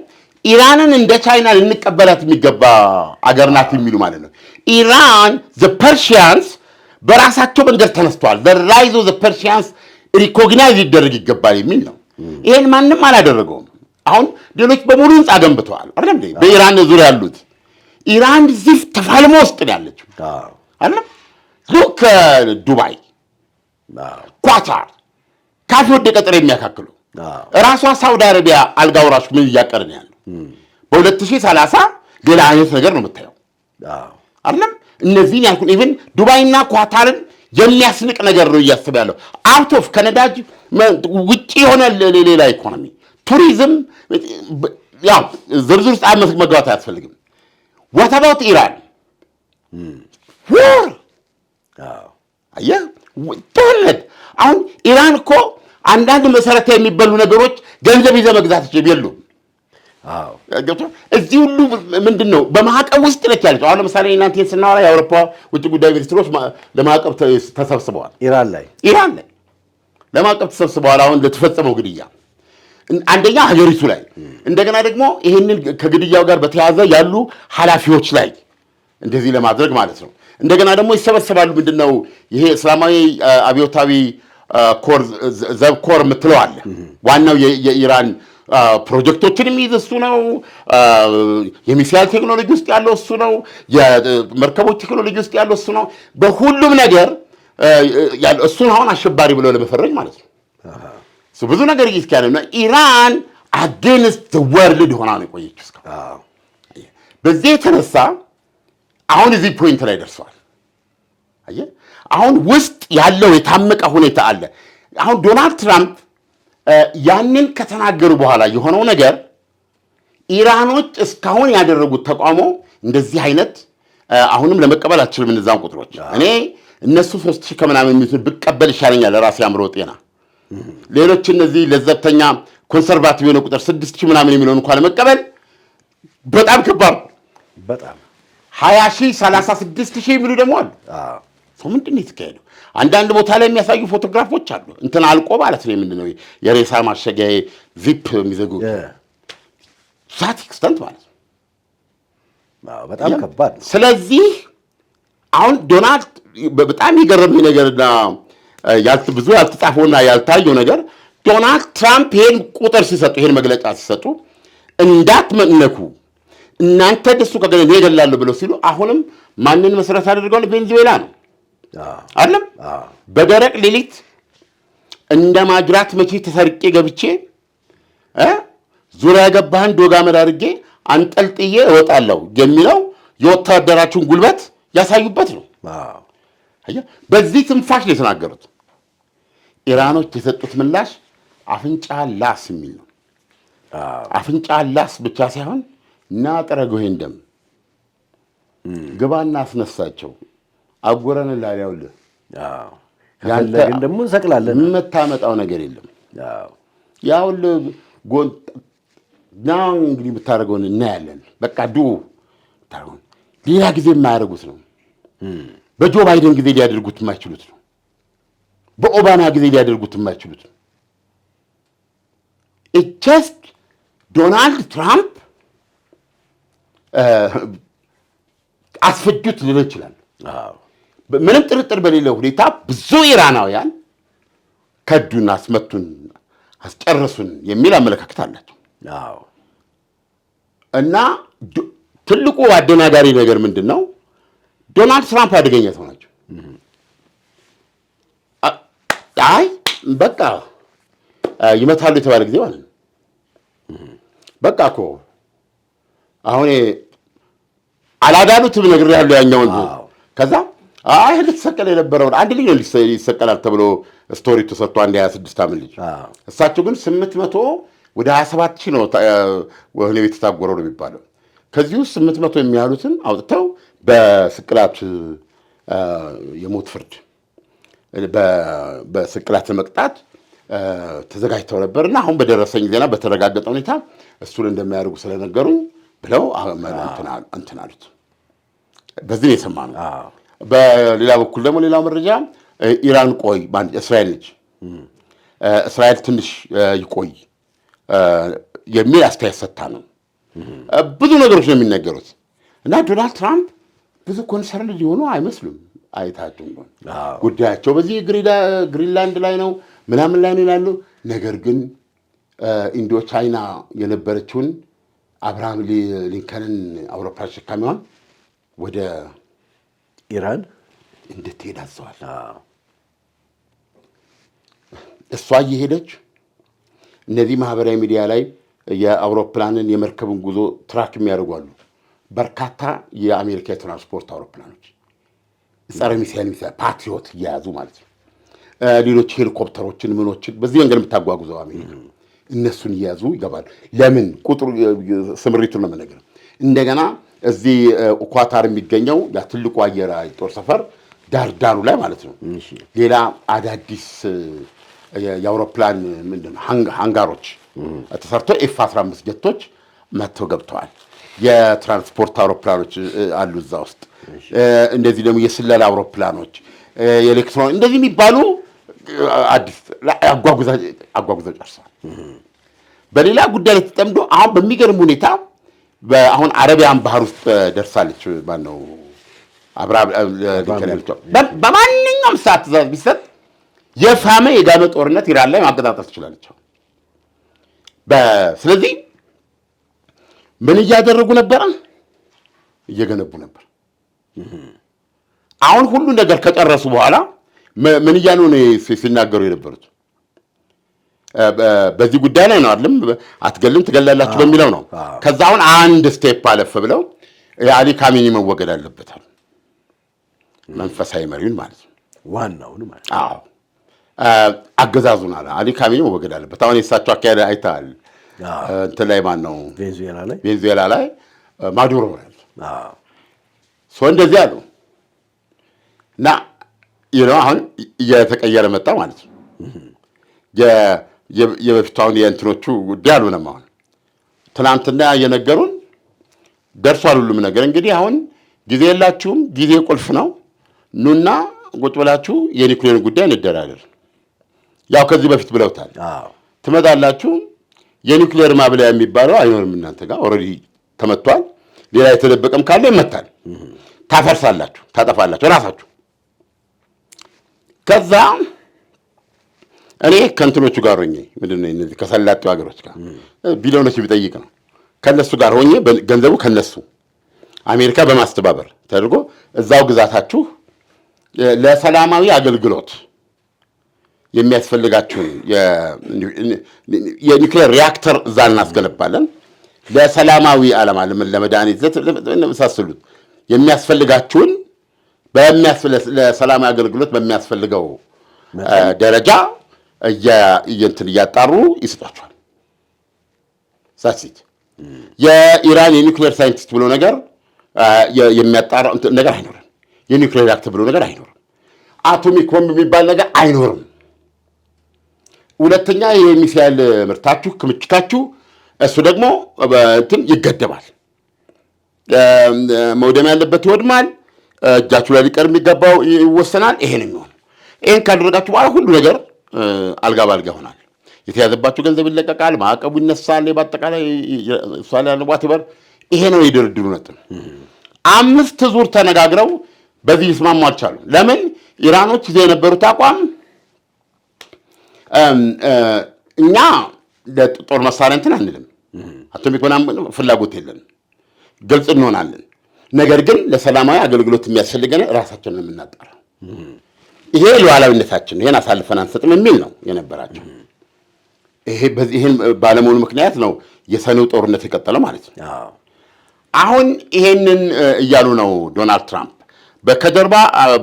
ኢራንን እንደ ቻይና ልንቀበላት የሚገባ አገር ናት የሚሉ ማለት ነው። ኢራን the Persians በራሳቸው መንገድ ተነስተዋል። The rise of the Persians recognize ሊደረግ ይገባል የሚል ነው። ይሄን ማንም አላደረገውም። አሁን ሌሎች በሙሉ ህንፃ ገንብተዋል አይደለም እንዴ? በኢራን ዙሪያ ያሉት ኢራን እዚህ ተፋልሞ ውስጥ ነው ያለችው አይደለም። Look ዱባይ፣ ኳታር ካፍ ወደቀ ጥሬ የሚያካክሉ፣ ራሷ ሳውዲ አረቢያ አልጋ ወራሹ ምን እያቀረ ነው ያለው? በ2030 ሌላ አይነት ነገር ነው የምታየው አይደለም። እነዚህን ያልኩን even ዱባይና ኳታርን የሚያስንቅ ነገር ነው እያሰበ ያለው፣ out of ከነዳጅ ውጭ የሆነ ሌላ ኢኮኖሚ፣ ቱሪዝም፣ ያው ዝርዝር ውስጥ መግባት አያስፈልግም። What about ኢራን war? አየህ፣ ጦርነት። አሁን ኢራን እኮ አንዳንድ መሰረታዊ የሚበሉ ነገሮች ገንዘብ ይዘህ መግዛት የሉም። ገብቶሃል? እዚህ ሁሉ ምንድን ነው በማዕቀብ ውስጥ ነች ያለችው። አሁን ለምሳሌ እናንተን ስናወራ የአውሮፓ ውጭ ጉዳይ ሚኒስትሮች ለማዕቀብ ተሰብስበዋል። ኢራን ላይ። ኢራን ላይ ለማዕቀብ ተሰብስበዋል። አሁን ለተፈጸመው ግድያ አንደኛ ሀገሪቱ ላይ፣ እንደገና ደግሞ ይህንን ከግድያው ጋር በተያያዘ ያሉ ኃላፊዎች ላይ እንደዚህ ለማድረግ ማለት ነው። እንደገና ደግሞ ይሰበሰባሉ። ምንድን ነው ይሄ እስላማዊ አብዮታዊ ኮር ዘብ ኮር የምትለው አለ። ዋናው የኢራን ፕሮጀክቶችን የሚይዝ እሱ ነው። የሚሳይል ቴክኖሎጂ ውስጥ ያለው እሱ ነው። የመርከቦች ቴክኖሎጂ ውስጥ ያለው እሱ ነው። በሁሉም ነገር እሱን አሁን አሸባሪ ብለው ለመፈረጅ ማለት ነው። ብዙ ነገር እየተካሄደ ነው። ኢራን against world ሆና ነው የቆየችው እስካሁን። በዚህ የተነሳ አሁን እዚህ point ላይ ደርሰዋል። አየህ፣ አሁን ውስጥ ያለው የታመቀ ሁኔታ አለ። አሁን ዶናልድ ትራምፕ ያንን ከተናገሩ በኋላ የሆነው ነገር ኢራኖች እስካሁን ያደረጉት ተቃውሞ እንደዚህ አይነት አሁንም ለመቀበል አልችልም። እነዛን ቁጥሮች እኔ እነሱ 3000 ከምናምን የሚሉትን ብቀበል ይሻለኛል ለራሴ አእምሮ ጤና። ሌሎች እነዚህ ለዘብተኛ conservative የሆነ ቁጥር 6000 ምናምን የሚለውን እንኳን ለመቀበል በጣም ከባድ። በጣም። 20,000፣ 36,000 የሚሉ ደግሞ አሉ። ሰው ምንድን ነው የተካሄደው? አንዳንድ ቦታ ላይ የሚያሳዩ ፎቶግራፎች አሉ። እንትን አልቆ ማለት ነው። ምንድን ነው የሬሳ ማሸጊያ ዚፕ የሚዘጉ that extent ማለት ነው። በጣም ከባድ ነው። ስለዚህ አሁን ዶናልድ በጣም የገረመኝ ነገርና ብዙ ያልተጻፈውና ያልታየው ነገር ዶናልድ ትራምፕ ይሄን ቁጥር ሲሰጡ፣ ይሄን መግለጫ ሲሰጡ፣ እንዳትነኩ እናንተ ደሱ ከገለ እኔ እገላለሁ ብለው ሲሉ አሁንም ማንን መሰረት አድርገው? ቬንዙዌላ ነው አይደለም። በደረቅ ሌሊት እንደ ማጅራት መቼ ተሰርቄ ገብቼ ዙሪያ የገባህን ዶግ አመድ አድርጌ አንጠልጥዬ እወጣለሁ የሚለው የወታደራችሁን ጉልበት ያሳዩበት ነው። በዚህ ትንፋሽ ነው የተናገሩት። ኢራኖች የሰጡት ምላሽ አፍንጫ ላስ የሚል ነው። አፍንጫ ላስ ብቻ ሳይሆን ና ጥረገው፣ ይሄን ደም ግባና አስነሳቸው፣ አጉረንልሃል፣ ያውልህ ከፈለግን ደግሞ እንሰቅላለን። የምታመጣው ነገር የለም። ያውልህ ጎን ና እንግዲህ የምታደርገውን እናያለን። በቃ do ታደርገውን ሌላ ጊዜ የማያደርጉት ነው። በጆ ባይደን ጊዜ ሊያደርጉት የማይችሉት ነው። በኦባማ ጊዜ ሊያደርጉት የማይችሉት ነው። Just ዶናልድ ትራምፕ አስፈጁት ልል ይችላል። ምንም ጥርጥር በሌለው ሁኔታ ብዙ ኢራናውያን ከዱን፣ አስመቱን፣ አስጨረሱን የሚል አመለካከት አላቸው። እና ትልቁ አደናጋሪ ነገር ምንድን ነው? ዶናልድ ትራምፕ አደገኛ ሰው ናቸው። አይ በቃ ይመታሉ የተባለ ጊዜ ማለት ነው። በቃ እኮ አሁን አላዳኑትም፣ ነግሬሃለሁ ያኛውን። ከዛ አይ ልትሰቀል የነበረውን አንድ ልጅ ነው ይሰቀላል ተብሎ story ተሰጥቶ፣ አንድ 26 ዓመት ልጅ። እሳቸው ግን 800 ወደ 27,000 ነው ወህኒ ቤት የታጎረው ነው የሚባለው። ከዚህ ውስጥ 800 የሚያሉትን አውጥተው በስቅላት የሞት ፍርድ በስቅላት ለመቅጣት ተዘጋጅተው ነበርና አሁን በደረሰኝ ዜና በተረጋገጠ ሁኔታ እሱን እንደሚያደርጉ ስለነገሩኝ ብለው እንትን አሉት። በዚህ ነው የሰማነው። በሌላ በኩል ደግሞ ሌላው መረጃ ኢራን ቆይ እስራኤል ነች እስራኤል ትንሽ ይቆይ የሚል አስተያየት ሰጥታ ነው። ብዙ ነገሮች ነው የሚነገሩት እና ዶናልድ ትራምፕ ብዙ concern ሊሆኑ አይመስሉም። አይታችሁ እንደሆነ ጉዳያቸው በዚህ ግሪንላንድ ላይ ነው ምናምን ላይ ነው ይላሉ። ነገር ግን ኢንዶ ቻይና የነበረችውን አብርሃም ሊንከንን አውሮፕላን ተሸካሚዋን ወደ ኢራን እንድትሄድ አዘዋል። እሷ እየሄደች እነዚህ ማህበራዊ ሚዲያ ላይ የአውሮፕላንን የመርከብን ጉዞ track የሚያደርጉ አሉ። በርካታ የአሜሪካ የትራንስፖርት አውሮፕላኖች ጸረ ሚሳይል ፓትሪዮት እየያዙ ማለት ነው። ሌሎች ሄሊኮፕተሮችን ምኖችን በዚህ መንገድ የምታጓጉዘው አሜሪካ እነሱን እየያዙ ይገባሉ። ለምን ቁጥሩ ስምሪቱን ነው የምነግርህ። እንደገና እዚህ ኳታር የሚገኘው ያ ትልቁ አየር ጦር ሰፈር ዳር ዳሩ ላይ ማለት ነው ሌላ አዳዲስ የአውሮፕላን ምንድን ነው hangar ኦች ተሰርተው F 15 ጀቶች መጥተው ገብተዋል። የትራንስፖርት አውሮፕላኖች አሉ እዛ ውስጥ። እንደዚህ ደግሞ የስለላ አውሮፕላኖች፣ የኤሌክትሮን እንደዚህ የሚባሉ አዲስ አጓጉዘው ጨርሰዋል። በሌላ ጉዳይ ላይ ተጠምዶ አሁን በሚገርም ሁኔታ አሁን አረቢያን ባህር ውስጥ ደርሳለች። ማነው አብርሃም ሊንከን ያለችው በማንኛውም ሰዓት ትእዛዝ ቢሰጥ የፋመ የጋመ ጦርነት ኢራን ላይ ማቀጣጠል ትችላለች። ስለዚህ ምን እያደረጉ ነበረ? እየገነቡ ነበር። አሁን ሁሉ ነገር ከጨረሱ በኋላ ምን እያሉ ነው ሲናገሩ የነበሩት? በዚህ ጉዳይ ላይ ነው አይደለም? አትገልም ትገላላችሁ በሚለው ነው። ከዛ አሁን አንድ step አለፍ ብለው የአሊ ካሜኒ መወገድ አለበታል። መንፈሳዊ መሪውን ማለት ነው። ዋናውን ማለት ነው። አዎ፣ አገዛዙን አለ አሊ ካሜኒ መወገድ አለበት። አሁን የእሳቸው አካሄድ አይተሃል። እንትን ላይ ማን ነው ቬንዙዌላ ላይ ቬንዙዌላ ላይ ማዱሮ ነው ያሉት። So እንደዚህ አሉ እና አሁን እየተቀየረ መጣ ማለት ነው። የበፊቱ አሁን የእንትኖቹ ጉዳይ አልሆነም። አሁን ትናንትና የነገሩን ደርሷል ሁሉም ነገር። እንግዲህ አሁን ጊዜ የላችሁም፣ ጊዜ ቁልፍ ነው። ኑና ቁጭ ብላችሁ የኒውክሌር ጉዳይ እንደራደር። ያው ከዚህ በፊት ብለውታል። ትመጣላችሁ። የኒውክሌር ማብላያ የሚባለው አይኖርም እናንተ ጋር already ተመቷል። ሌላ የተደበቀም ካለ ይመታል። ታፈርሳላችሁ፣ ታጠፋላችሁ ራሳችሁ። ከዛ እኔ ከእንትኖቹ ጋር ሆኜ ምንድን ነው እነዚህ ከሰላጤው ሀገሮች ጋር ቢሊዮኖች የሚጠይቅ ነው። ከነሱ ጋር ሆኜ ገንዘቡ ከነሱ አሜሪካ በማስተባበር ተደርጎ እዛው ግዛታችሁ ለሰላማዊ አገልግሎት የሚያስፈልጋችሁን የኒውክሌር ሪያክተር እዛ እናስገነባለን። ለሰላማዊ ዓላማ ለመድኃኒት ለመሳሰሉት የሚያስፈልጋችሁን ለሰላማዊ አገልግሎት በሚያስፈልገው ደረጃ እንትን እያጣሩ ይሰጧቸዋል። That's it። የኢራን የኒውክሌር ሳይንቲስት ብሎ ነገር የሚያጣራ ነገር አይኖርም። የኒውክሌር ሪያክተር ብሎ ነገር አይኖርም። Atomic bomb የሚባል ነገር አይኖርም። ሁለተኛ የሚሳኤል ምርታችሁ ክምችታችሁ እሱ ደግሞ እንትን ይገደባል። መውደም ያለበት ይወድማል። እጃችሁ ላይ ሊቀር የሚገባው ይወሰናል። ይሄን የሚሆን ይሄን ካደረጋችሁ በኋላ ሁሉ ነገር አልጋ ባልጋ ይሆናል። የተያዘባችሁ ገንዘብ ይለቀቃል፣ ማዕቀቡ ይነሳል። በአጠቃላይ እሷ ላይ ያለው whatever ይሄ ነው የድርድሩ ነጥብ። 5 ዙር ተነጋግረው በዚህ ሊስማሙ አልቻሉም። ለምን? ኢራኖች ይዘው የነበሩት አቋም እኛ ለጦር መሳሪያ እንትን አንልም፣ atomic ምናምን ፍላጎት የለንም፣ ግልጽ እንሆናለን። ነገር ግን ለሰላማዊ አገልግሎት የሚያስፈልገን ራሳችንን የምናጣራው ይሄ ሉዓላዊነታችን ነው፣ ይሄን አሳልፈን አንሰጥም የሚል ነው የነበራቸው። ይሄን ባለመሆኑ ምክንያት ነው የሰኔው ጦርነት የቀጠለው ማለት ነው። አሁን ይሄንን እያሉ ነው ዶናልድ ትራምፕ። ከጀርባ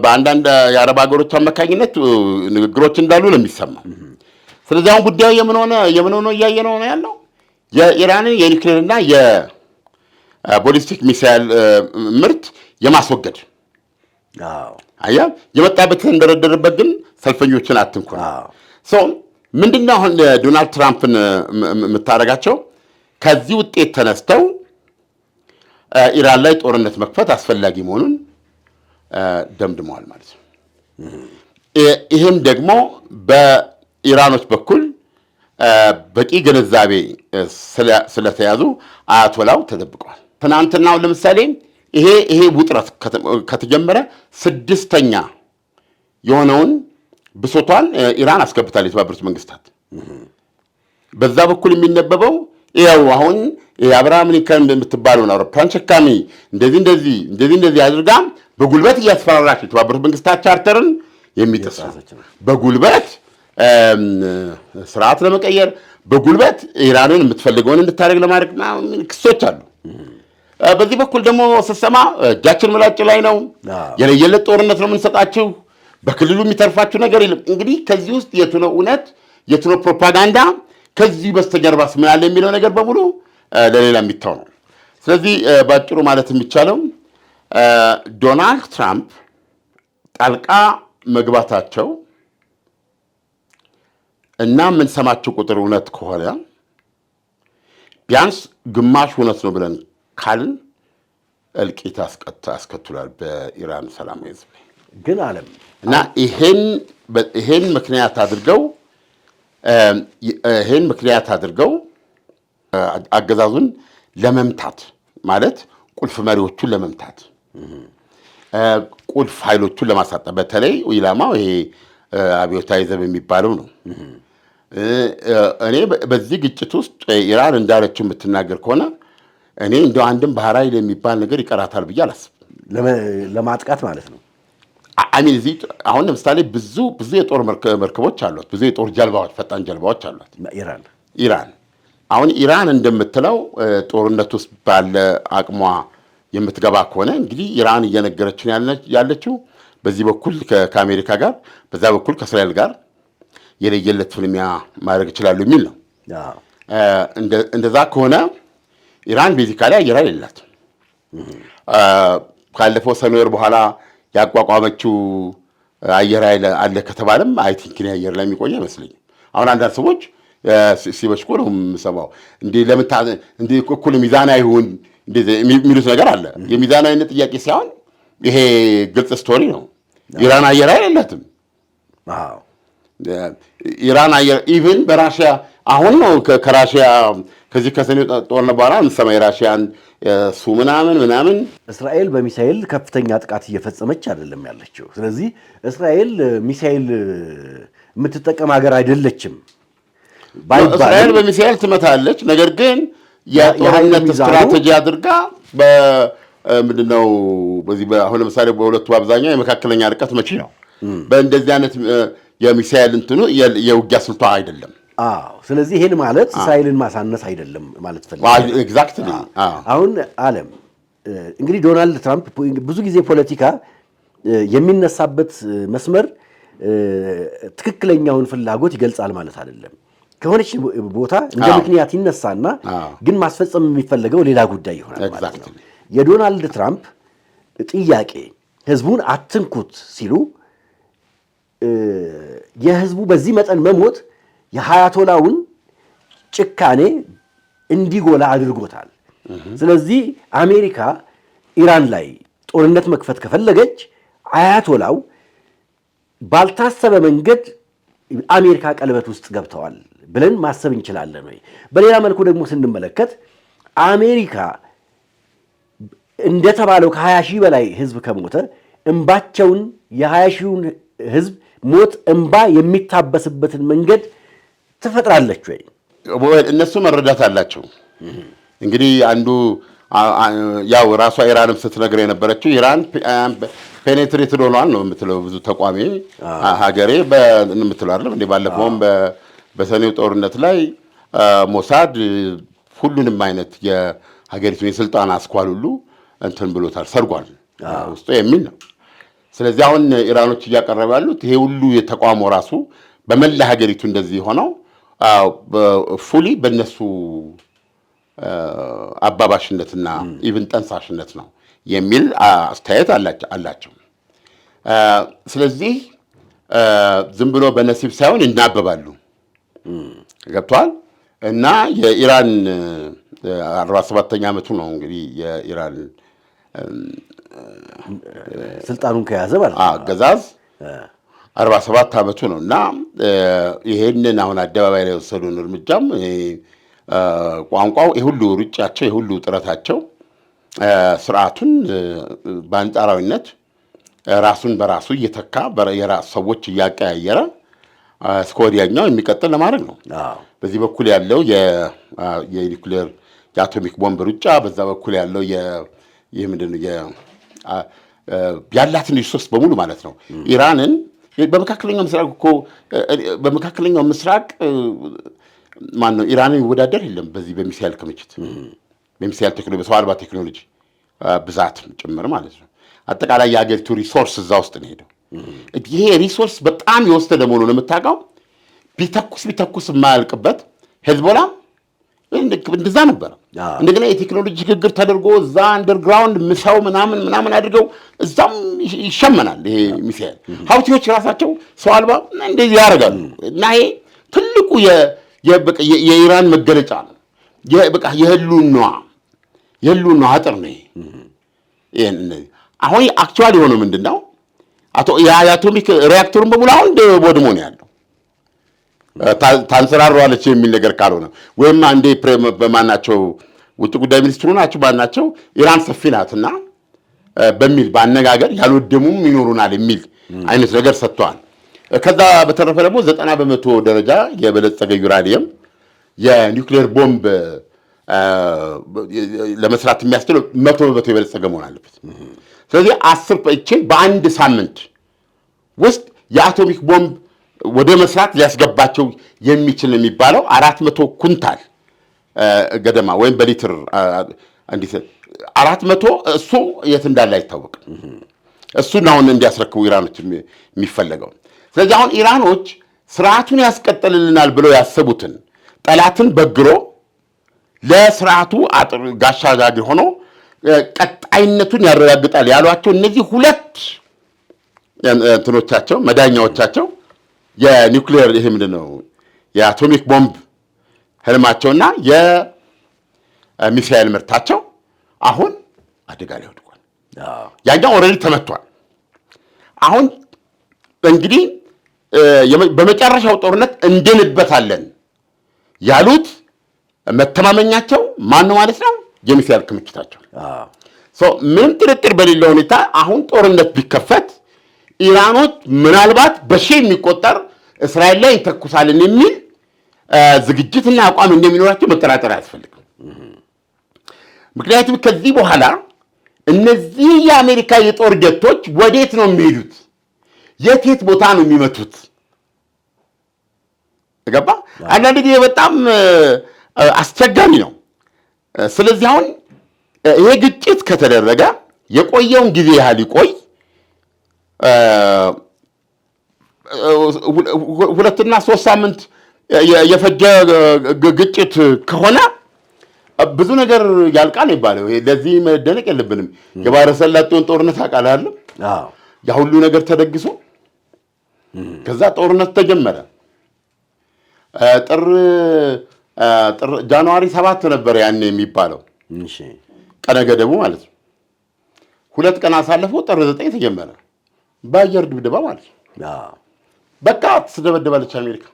በአንዳንድ የአረብ ሀገሮች አማካኝነት ንግግሮች እንዳሉ ነው የሚሰማው። ስለዚህ አሁን ጉዳዩ የምን ሆነ የምን ሆነ እያየ ነው ያለው የኢራንን የኒውክሌርና የቦሊስቲክ ሚሳይል ምርት የማስወገድ አያ የመጣበት እንደረደረበት ግን ሰልፈኞችን አትንኩ ነው። So ምንድነው አሁን ዶናልድ ትራምፕን የምታደርጋቸው ከዚህ ውጤት ተነስተው ኢራን ላይ ጦርነት መክፈት አስፈላጊ መሆኑን ደምድመዋል ማለት ነው። ይህም ደግሞ በኢራኖች በኩል በቂ ግንዛቤ ስለተያዙ አያቶላው ተደብቀዋል። ትናንትናው ለምሳሌ ይሄ ውጥረት ከተጀመረ ስድስተኛ የሆነውን ብሶቷን ኢራን አስገብታለች የተባበሩት መንግስታት። በዛ በኩል የሚነበበው ይኸው አሁን የአብርሃም ሊንከን የምትባለውን አውሮፕላን ሸካሚ እንደዚህ እንደዚህ እንደዚህ እንደዚህ አድርጋ በጉልበት እያስፈራራች የተባበሩት መንግስታት ቻርተርን የሚጥስ በጉልበት ስርዓት ለመቀየር፣ በጉልበት ኢራንን የምትፈልገውን እንድታደርግ ለማድረግ ክሶች አሉ። በዚህ በኩል ደግሞ ስትሰማ እጃችን ምላጭ ላይ ነው፣ የለየለት ጦርነት ነው የምንሰጣችሁ፣ በክልሉ የሚተርፋችሁ ነገር የለም። እንግዲህ ከዚህ ውስጥ የቱ ነው እውነት፣ የቱ ነው ፕሮፓጋንዳ፣ ከዚህ በስተጀርባስ ምን አለ የሚለው ነገር በሙሉ ለሌላ የሚተው ነው። ስለዚህ በአጭሩ ማለት የሚቻለው ዶናልድ ትራምፕ ጣልቃ መግባታቸው እና የምንሰማቸው ቁጥር እውነት ከሆነ፣ ቢያንስ ግማሽ እውነት ነው ብለን ካልን፣ እልቂት አስከትሏል በኢራን ሰላማዊ ሕዝብ ላይ። ግን አለም እና ይሄን ምክንያት አድርገው አገዛዙን ለመምታት፣ ማለት ቁልፍ መሪዎቹን ለመምታት፣ ቁልፍ ኃይሎቹን ለማሳጣት፣ በተለይ ኢላማው ይሄ አብዮታዊ ዘብ የሚባለው ነው። እኔ በዚህ ግጭት ውስጥ ኢራን እንዳለችው የምትናገር ከሆነ እኔ እንደ አንድም ባህር ኃይል የሚባል ነገር ይቀራታል ብዬ አላስብም። ለማጥቃት ማለት ነው። I mean እዚህ አሁን ለምሳሌ ብዙ ብዙ የጦር መርከቦች አሏት፣ ብዙ የጦር ጀልባዎች፣ ፈጣን ጀልባዎች አሏት ኢራን። ኢራን። አሁን ኢራን እንደምትለው ጦርነት ውስጥ ባለ አቅሟ የምትገባ ከሆነ እንግዲህ ኢራን እየነገረችን ያለችው በዚህ በኩል ከአሜሪካ ጋር፣ በዛ በኩል ከእስራኤል ጋር የለየለት ፍልሚያ ማድረግ ይችላሉ የሚል ነው። እንደዛ ከሆነ ኢራን basically አየር ኃይል የላትም። ካለፈው ሰኔ ወር በኋላ ያቋቋመችው አየር ኃይል አለ ከተባለም I think እኔ አየር ላይ የሚቆይ አይመስለኝም። አሁን አንዳንድ ሰዎች ሲበሽቁ ነው የምሰማው። እንዲህ ለምን እንዲህ እኩል ሚዛናዊ ይሁን እንደዚህ የሚሉት ነገር አለ። የሚዛናዊነት ጥያቄ ሳይሆን ይሄ ግልጽ story ነው። ኢራን አየር ኃይል የላትም። ኢራን አየር even በራሽያ አሁን ነው ከራሽያ ከዚህ ከሰኔ ጦርነት በኋላ የምንሰማ የራሽያን ሱ ምናምን ምናምን። እስራኤል በሚሳኤል ከፍተኛ ጥቃት እየፈጸመች አይደለም ያለችው። ስለዚህ እስራኤል ሚሳኤል የምትጠቀም ሀገር አይደለችም እስራኤል ባይባልም በሚሳኤል ትመታለች። ነገር ግን የኃይል የጦርነት ሚዛኑ ስትራቴጂ አድርጋ ምንድነው በዚህ አሁን ለምሳሌ በሁለቱ በአብዛኛው የመካከለኛ ርቀት መቺ ነው። በእንደዚህ አይነት የሚሳኤል እንትኑ የውጊያ ስልቷ አይደለም። አዎ። ስለዚህ ይሄን ማለት እስራኤልን ማሳነስ አይደለም ማለት ፈልጌ። Exactly። አሁን አለም እንግዲህ ዶናልድ ትራምፕ ብዙ ጊዜ ፖለቲካ የሚነሳበት መስመር ትክክለኛውን ፍላጎት ይገልጻል ማለት አይደለም። ከሆነች ቦታ እንደ ምክንያት ይነሳና ግን ማስፈጸም የሚፈለገው ሌላ ጉዳይ ይሆናል ማለት ነው። የዶናልድ ትራምፕ ጥያቄ ህዝቡን አትንኩት ሲሉ የህዝቡ በዚህ መጠን መሞት የሀያቶላውን ጭካኔ እንዲጎላ አድርጎታል። ስለዚህ አሜሪካ ኢራን ላይ ጦርነት መክፈት ከፈለገች አያቶላው ባልታሰበ መንገድ አሜሪካ ቀለበት ውስጥ ገብተዋል ብለን ማሰብ እንችላለን ወይ? በሌላ መልኩ ደግሞ ስንመለከት አሜሪካ እንደተባለው ከ20 ሺህ በላይ ህዝብ ከሞተ እንባቸውን የ20 ሺውን ህዝብ ሞት እንባ የሚታበስበትን መንገድ ትፈጥራለች ወይ? እነሱ መረዳት አላቸው። እንግዲህ አንዱ ያው ራሷ ኢራንም ስትነግር የነበረችው ኢራን penetrated ሆኗል ነው የምትለው። ብዙ ተቋሚ ሀገሬ የምትለው አይደለም እንዴ? ባለፈውም በሰኔው ጦርነት ላይ ሞሳድ ሁሉንም አይነት የሀገሪቱን የስልጣን አስኳል ሁሉ እንትን ብሎታል፣ ሰርጓል ውስጡ የሚል ነው። ስለዚህ አሁን ኢራኖች እያቀረቡ ያሉት ይሄ ሁሉ የተቋሞ ራሱ በመላ ሀገሪቱ እንደዚህ ሆነው fully በእነሱ አባባሽነትና even ጠንሳሽነት ነው የሚል አስተያየት አላቸው። ስለዚህ ዝም ብሎ በነሲብ ሳይሆን ይናበባሉ። ገብተዋል። እና የኢራን 47ኛ ዓመቱ ነው እንግዲህ የኢራን ስልጣኑን ከያዘ ማለት ነው። አገዛዝ። 47 ዓመቱ ነው እና ይሄንን አሁን አደባባይ ላይ የወሰዱን እርምጃም ቋንቋው የሁሉ ሩጫቸው የሁሉ ጥረታቸው ስርዓቱን በአንጻራዊነት ራሱን በራሱ እየተካ የራስ ሰዎች እያቀያየረ እስከ ወዲያኛው የሚቀጥል ለማድረግ ነው። በዚህ በኩል ያለው የኒውክሌር የአቶሚክ ቦምብ ሩጫ፣ በዛ በኩል ያለው ይህ ምንድን ነው ያላትን resource በሙሉ ማለት ነው። ኢራንን በመካከለኛው ምስራቅ እኮ በመካከለኛው ምስራቅ ማን ነው ኢራንን ይወዳደር የለም። በዚህ በሚሳይል ክምችት፣ በሚሳይል ቴክኖሎጂ፣ በሰው አልባ ቴክኖሎጂ ብዛት ጭምር ማለት ነው። አጠቃላይ የሀገሪቱ resource እዛ ውስጥ ነው ሄደው። ይሄ resource በጣም የወሰደ መሆኑን የምታውቀው ቢተኩስ ቢተኩስ የማያልቅበት ሄዝቦላ እንደዛ ነበረ። እንደገና የቴክኖሎጂ ሽግግር ተደርጎ እዛ underground ምሰው ምናምን ምናምን አድርገው እዛም ይሸመናል ይሄ ሚሳኤል። ሀውቲዎች ራሳቸው ሰው አልባ እንደዚህ ያደርጋሉ። እና ይሄ ትልቁ የኢራን መገለጫ ነው። በቃ የህልውናዋ አጥር ነው። ይሄ አሁን actually የሆነው ምንድን ነው? የአቶሚክ ሪያክተሩን በሙሉ አሁን ወድሞ ነው ያለው። ታንሰራረዋለች የሚል ነገር ካልሆነ ወይም አንዴ በማናቸው ውጭ ጉዳይ ሚኒስትሩ ናቸው ማናቸው ኢራን ሰፊ ናትና በሚል በአነጋገር ያልወደሙም ይኖሩናል የሚል አይነት ነገር ሰጥተዋል። ከዛ በተረፈ ደግሞ 90% ደረጃ የበለጸገ ዩራኒየም የኒውክሌር ቦምብ ለመስራት የሚያስችለው 100% የበለጸገ መሆን አለበት። ስለዚህ 10 ይችን በአንድ ሳምንት ውስጥ የአቶሚክ ቦምብ ወደ መስራት ሊያስገባቸው የሚችል የሚባለው 400 ኩንታል ገደማ ወይም በሊትር 400 እሱ የት እንዳለ አይታወቅም። እሱን አሁን እንዲያስረክቡ ኢራኖች የሚፈለገው። ስለዚህ አሁን ኢራኖች ስርዓቱን ያስቀጥልልናል ብለው ያሰቡትን ጠላትን በግሮ ለስርዓቱ ጋሻ ጃግሬ ሆኖ ቀጣይነቱን ያረጋግጣል ያሏቸው እነዚህ ሁለት እንትኖቻቸው መዳኛዎቻቸው የኒውክሌር ይሄ ምንድን ነው የአቶሚክ ቦምብ ህልማቸውና የሚሳኤል ምርታቸው አሁን አደጋ ላይ ወድቋል። ያኛው already ተመቷል። አሁን እንግዲህ በመጨረሻው ጦርነት እንድንበታለን ያሉት መተማመኛቸው ማን ነው ማለት ነው? የሚሳኤል ክምችታቸው። ምንም ጥርጥር በሌለው ሁኔታ አሁን ጦርነት ቢከፈት ኢራኖች ምናልባት በሺህ የሚቆጠር እስራኤል ላይ እንተኩሳለን የሚል ዝግጅትና አቋም እንደሚኖራቸው መጠራጠር አያስፈልግም። ምክንያቱም ከዚህ በኋላ እነዚህ የአሜሪካ የጦር ጀቶች ወዴት ነው የሚሄዱት? የት የት ቦታ ነው የሚመቱት? ገባ? አንዳንድ ጊዜ በጣም አስቸጋሪ ነው። ስለዚህ አሁን ይሄ ግጭት ከተደረገ የቆየውን ጊዜ ያህል ይቆይ 2 እና 3 ሳምንት የፈጀ ግጭት ከሆነ ብዙ ነገር ያልቃል ይባለው። ለዚህ መደነቅ የለብንም። የባህረ ሰላጤውን ጦርነት አውቃለህ አይደል? ያ ሁሉ ነገር ተደግሶ ከዛ ጦርነት ተጀመረ። ጥር January 7 ነበር ያኔ የሚባለው ቀነ ገደቡ ማለት ነው። 2 ቀን አሳልፎ ጥር 9 ተጀመረ በአየር ድብደባ ማለት ነው። በቃ ትደበደባለች አሜሪካ።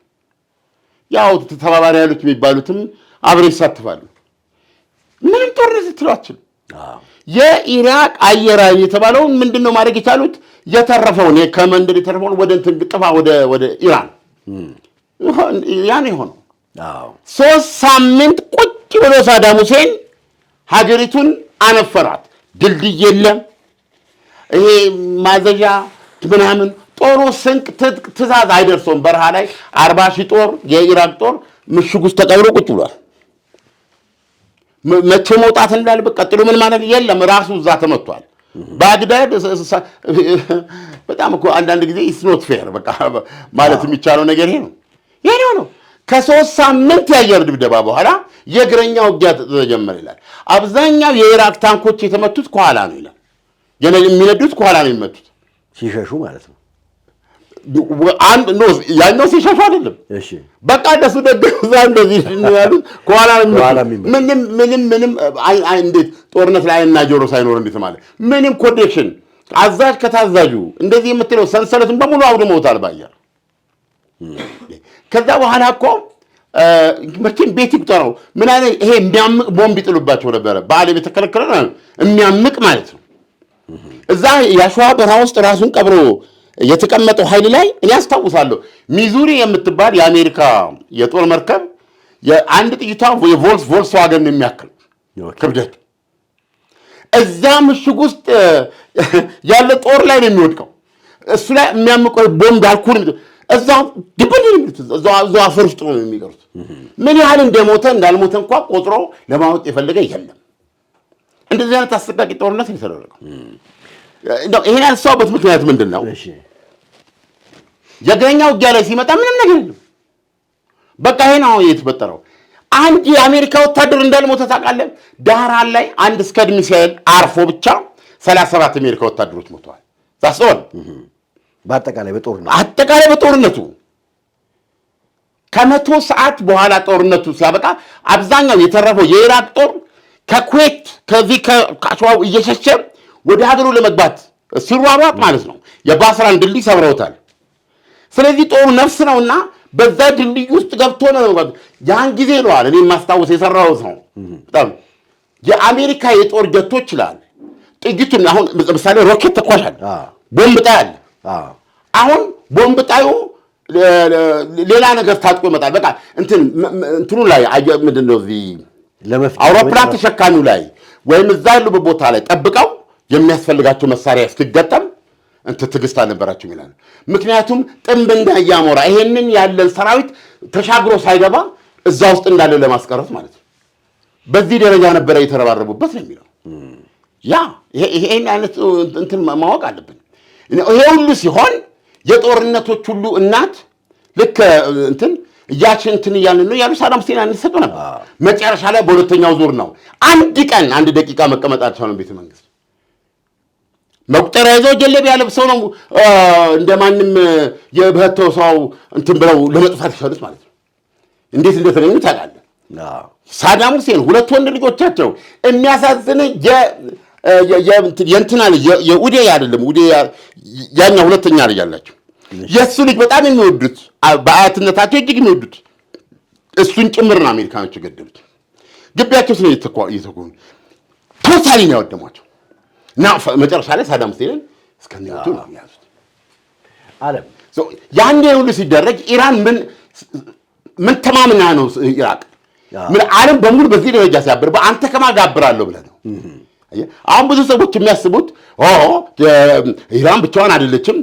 ያው ተባባሪ ያሉት የሚባሉትም አብረው ይሳተፋሉ። ምንም ጦርነት ልትለው አትችልም። የኢራቅ አየር ኃይል የተባለውን ምንድን ነው ማድረግ የቻሉት? የተረፈውን ከመንደር የተረፈውን ወደ እንትን ጥፋ ወደ ኢራን ያ ነው የሆነው። 3 ሳምንት ቁጭ ብሎ ሳዳም ሁሴን ሀገሪቱን አነፈራት። ድልድይ የለም፣ ይሄ ማዘዣ ምናምን ጦሩ ስንቅ፣ ትጥቅ፣ ትእዛዝ አይደርሰውም። በረሃ ላይ 40,000 ጦር የኢራቅ ጦር ምሽግ ውስጥ ተቀብሮ ቁጭ ብሏል። መቼ መውጣት እንዳለበት ቀጥሎ ምን ማለት የለም። ራሱ እዛ ተመቷል። ባግዳድ በጣም እኮ አንዳንድ ጊዜ it's not fair በቃ ማለት የሚቻለው ነገር ይሄ ነው። ይሄ ነው። ከ3 ሳምንት የአየር ድብደባ በኋላ የእግረኛ ውጊያ ተጀመረ ይላል። አብዛኛው የኢራቅ ታንኮች የተመቱት ከኋላ ነው ይላል። የሚነዱት ከኋላ ነው የሚመቱት። ሲሸሹ ማለት ነው። አንድ no ያኛው ሲሸሹ አይደለም። በቃ እነሱ ደግ እዛ እንደዚህ ያሉት ከኋላ ነው የሚመቱት። ምንም ምንም ምንም እንዴት ጦርነት ላይ አይንና ጆሮ ሳይኖር እንዴት ማለት ምንም connection አዛዥ ከታዛዡ እንደዚህ የምትለው ሰንሰለቱን በሙሉ አውድመውታል ባየር። ከዛ በኋላ እኮ መቼም ቤት ይቁጠረው ምን አይነት ይሄ የሚያምቅ ቦምብ ይጥሉባቸው ነበረ። በዓለም የተከለከለ ነው የሚያምቅ ማለት ነው። እዛ የአሸዋ በረሃ ውስጥ ራሱን ቀብሮ የተቀመጠው ኃይል ላይ እኔ አስታውሳለሁ። ሚዙሪ የምትባል የአሜሪካ የጦር መርከብ የአንድ ጥይቷ የቮልስዋገን የሚያክል ክብደት እዛ ምሽግ ውስጥ ያለ ጦር ላይ ነው የሚወድቀው። እሱ ላይ የሚያምቀው ቦምብ ያልኩህ እዛው ድብን የሚሉት እዛው አፈር ውስጥ ነው የሚቀሩት። ምን ያህል እንደሞተ እንዳልሞተ እንኳ ቆጥሮ ለማወቅ የፈለገ የለም። እንደዚህ አይነት አሰቃቂ ጦርነት ነው የተደረገው። እንደው ይሄን ያነሳሁበት ምክንያት ምንድን ነው? የእግረኛ ውጊያ ላይ ሲመጣ ምንም ነገር የለም። በቃ ይሄ ነው የተፈጠረው። አንድ የአሜሪካ ወታደር እንዳልሞተ ታውቃለህ? ዳህራን ላይ አንድ ስከድ ሚሳኤል አርፎ ብቻ 37 አሜሪካ ወታደሮች ሞተዋል። That's all። በአጠቃላይ በጦርነቱ አጠቃላይ በጦርነቱ ከ100 ሰዓት በኋላ ጦርነቱ ሲያበቃ አብዛኛው የተረፈው የኢራቅ ጦር ከኩዌት ከዚህ ከአሸዋው እየሸሸ ወደ ሀገሩ ለመግባት ሲሯሯጥ ማለት ነው የባስራን ድልድይ ሰብረውታል። ስለዚህ ጦሩ ነፍስ ነውና በዛ ድልድይ ውስጥ ገብቶ ነው መግባት። ያን ጊዜ ይለዋል እኔ የማስታወስ የሰራሁት ነው። በጣም የአሜሪካ የጦር ጀቶች ይላል ጥይቱን አሁን ለምሳሌ ሮኬት ተኳሽ አለ፣ ቦምብ ጣይ አለ። አሁን ቦምብ ጣዩ ሌላ ነገር ታጥቆ ይመጣል። በቃ እንትን እንትኑ ላይ ምንድን ነው እዚህ አውሮፕላን ተሸካሚው ላይ ወይም እዛ ያሉበት ቦታ ላይ ጠብቀው የሚያስፈልጋቸው መሳሪያ እስኪገጠም እንትን ትዕግስት አልነበራቸውም ይላል። ምክንያቱም ጥንብ እንዳያሞራ ይሄንን ያለን ሰራዊት ተሻግሮ ሳይገባ እዛ ውስጥ እንዳለ ለማስቀረት ማለት ነው። በዚህ ደረጃ ነበረ የተረባረቡበት ነው የሚለው። ያ ይሄን አይነት እንትን ማወቅ አለብን። ይሄ ሁሉ ሲሆን የጦርነቶች ሁሉ እናት ልክ እንትን እያችን እንትን እያልን ነው እያሉ ሳዳም ሁሴን ያንሰጡ ነበር። መጨረሻ ላይ በሁለተኛው ዙር ነው አንድ ቀን አንድ ደቂቃ መቀመጥ አልቻሉም። ቤተ መንግስት መቁጠሪያ ይዘው ጀለቢያ ለብሰው ነው እንደማንም የብህተው ሰው እንትን ብለው ለመጥፋት ይሻሉት ማለት ነው። እንዴት እንደተገኙ ታውቃለህ። ሳዳም ሁሴን ሁለት ወንድ ልጆቻቸው የሚያሳዝን የእንትና ልጅ የኡዴ አይደለም ኡዴ ያኛው ሁለተኛ ልጅ አላቸው። የእሱ ልጅ በጣም የሚወዱት በአያትነታቸው እጅግ የሚወዱት እሱን ጭምር ነው አሜሪካኖች የገደሉት። ግቢያቸው ስለ እየተኮ totally ነው ያወደሟቸው እና መጨረሻ ላይ ሳዳም ሁሴንን እስከሚወጡ ነው የያዙት። አለም ያንዴ ሁሉ ሲደረግ ኢራን ምን ምን ተማምና ነው ኢራቅ ምን ዓለም በሙሉ በዚህ ደረጃ ሲያብር አንተ ከማጋብራለሁ ብለህ ነው። አሁን ብዙ ሰዎች የሚያስቡት ኢራን ብቻዋን አይደለችም፣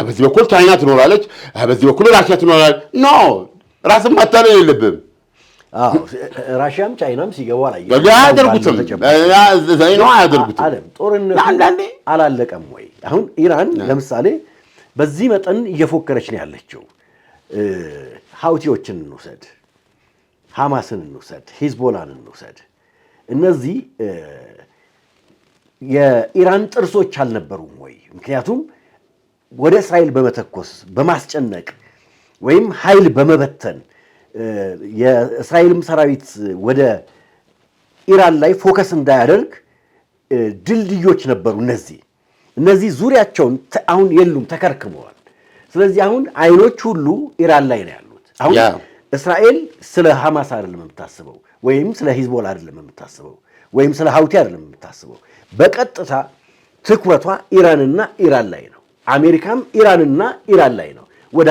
በዚህ በኩል ቻይና ትኖራለች፣ በዚህ በኩል ራሽያ ትኖራለች። No፣ ራስን ማታለል የለብህም። ራሽያም ቻይናም ሲገቡ አላየንም። አያደርጉትም፣ አያደርጉትም። ዓለም ጦርነቱ አላለቀም ወይ? አሁን ኢራን ለምሳሌ በዚህ መጠን እየፎከረች ነው ያለችው። ሀውቲዎችን እንውሰድ፣ ሐማስን እንውሰድ፣ ሂዝቦላን እንውሰድ። እነዚህ የኢራን ጥርሶች አልነበሩም ወይ? ምክንያቱም ወደ እስራኤል በመተኮስ በማስጨነቅ ወይም ኃይል በመበተን የእስራኤልም ሰራዊት ወደ ኢራን ላይ focus እንዳያደርግ ድልድዮች ነበሩ። እነዚህ ዙሪያቸውን አሁን የሉም፣ ተከርክመዋል። ስለዚህ አሁን አይኖች ሁሉ ኢራን ላይ ነው ያሉት። አሁን እስራኤል ስለ ሐማስ አይደለም የምታስበው፣ ወይም ስለ ሂዝቦላ አይደለም የምታስበው፣ ወይም ስለ ሀውቲ አይደለም የምታስበው። በቀጥታ ትኩረቷ ኢራንና ኢራን ላይ ነው። አሜሪካም ኢራንና ኢራን ላይ ነው። ወደ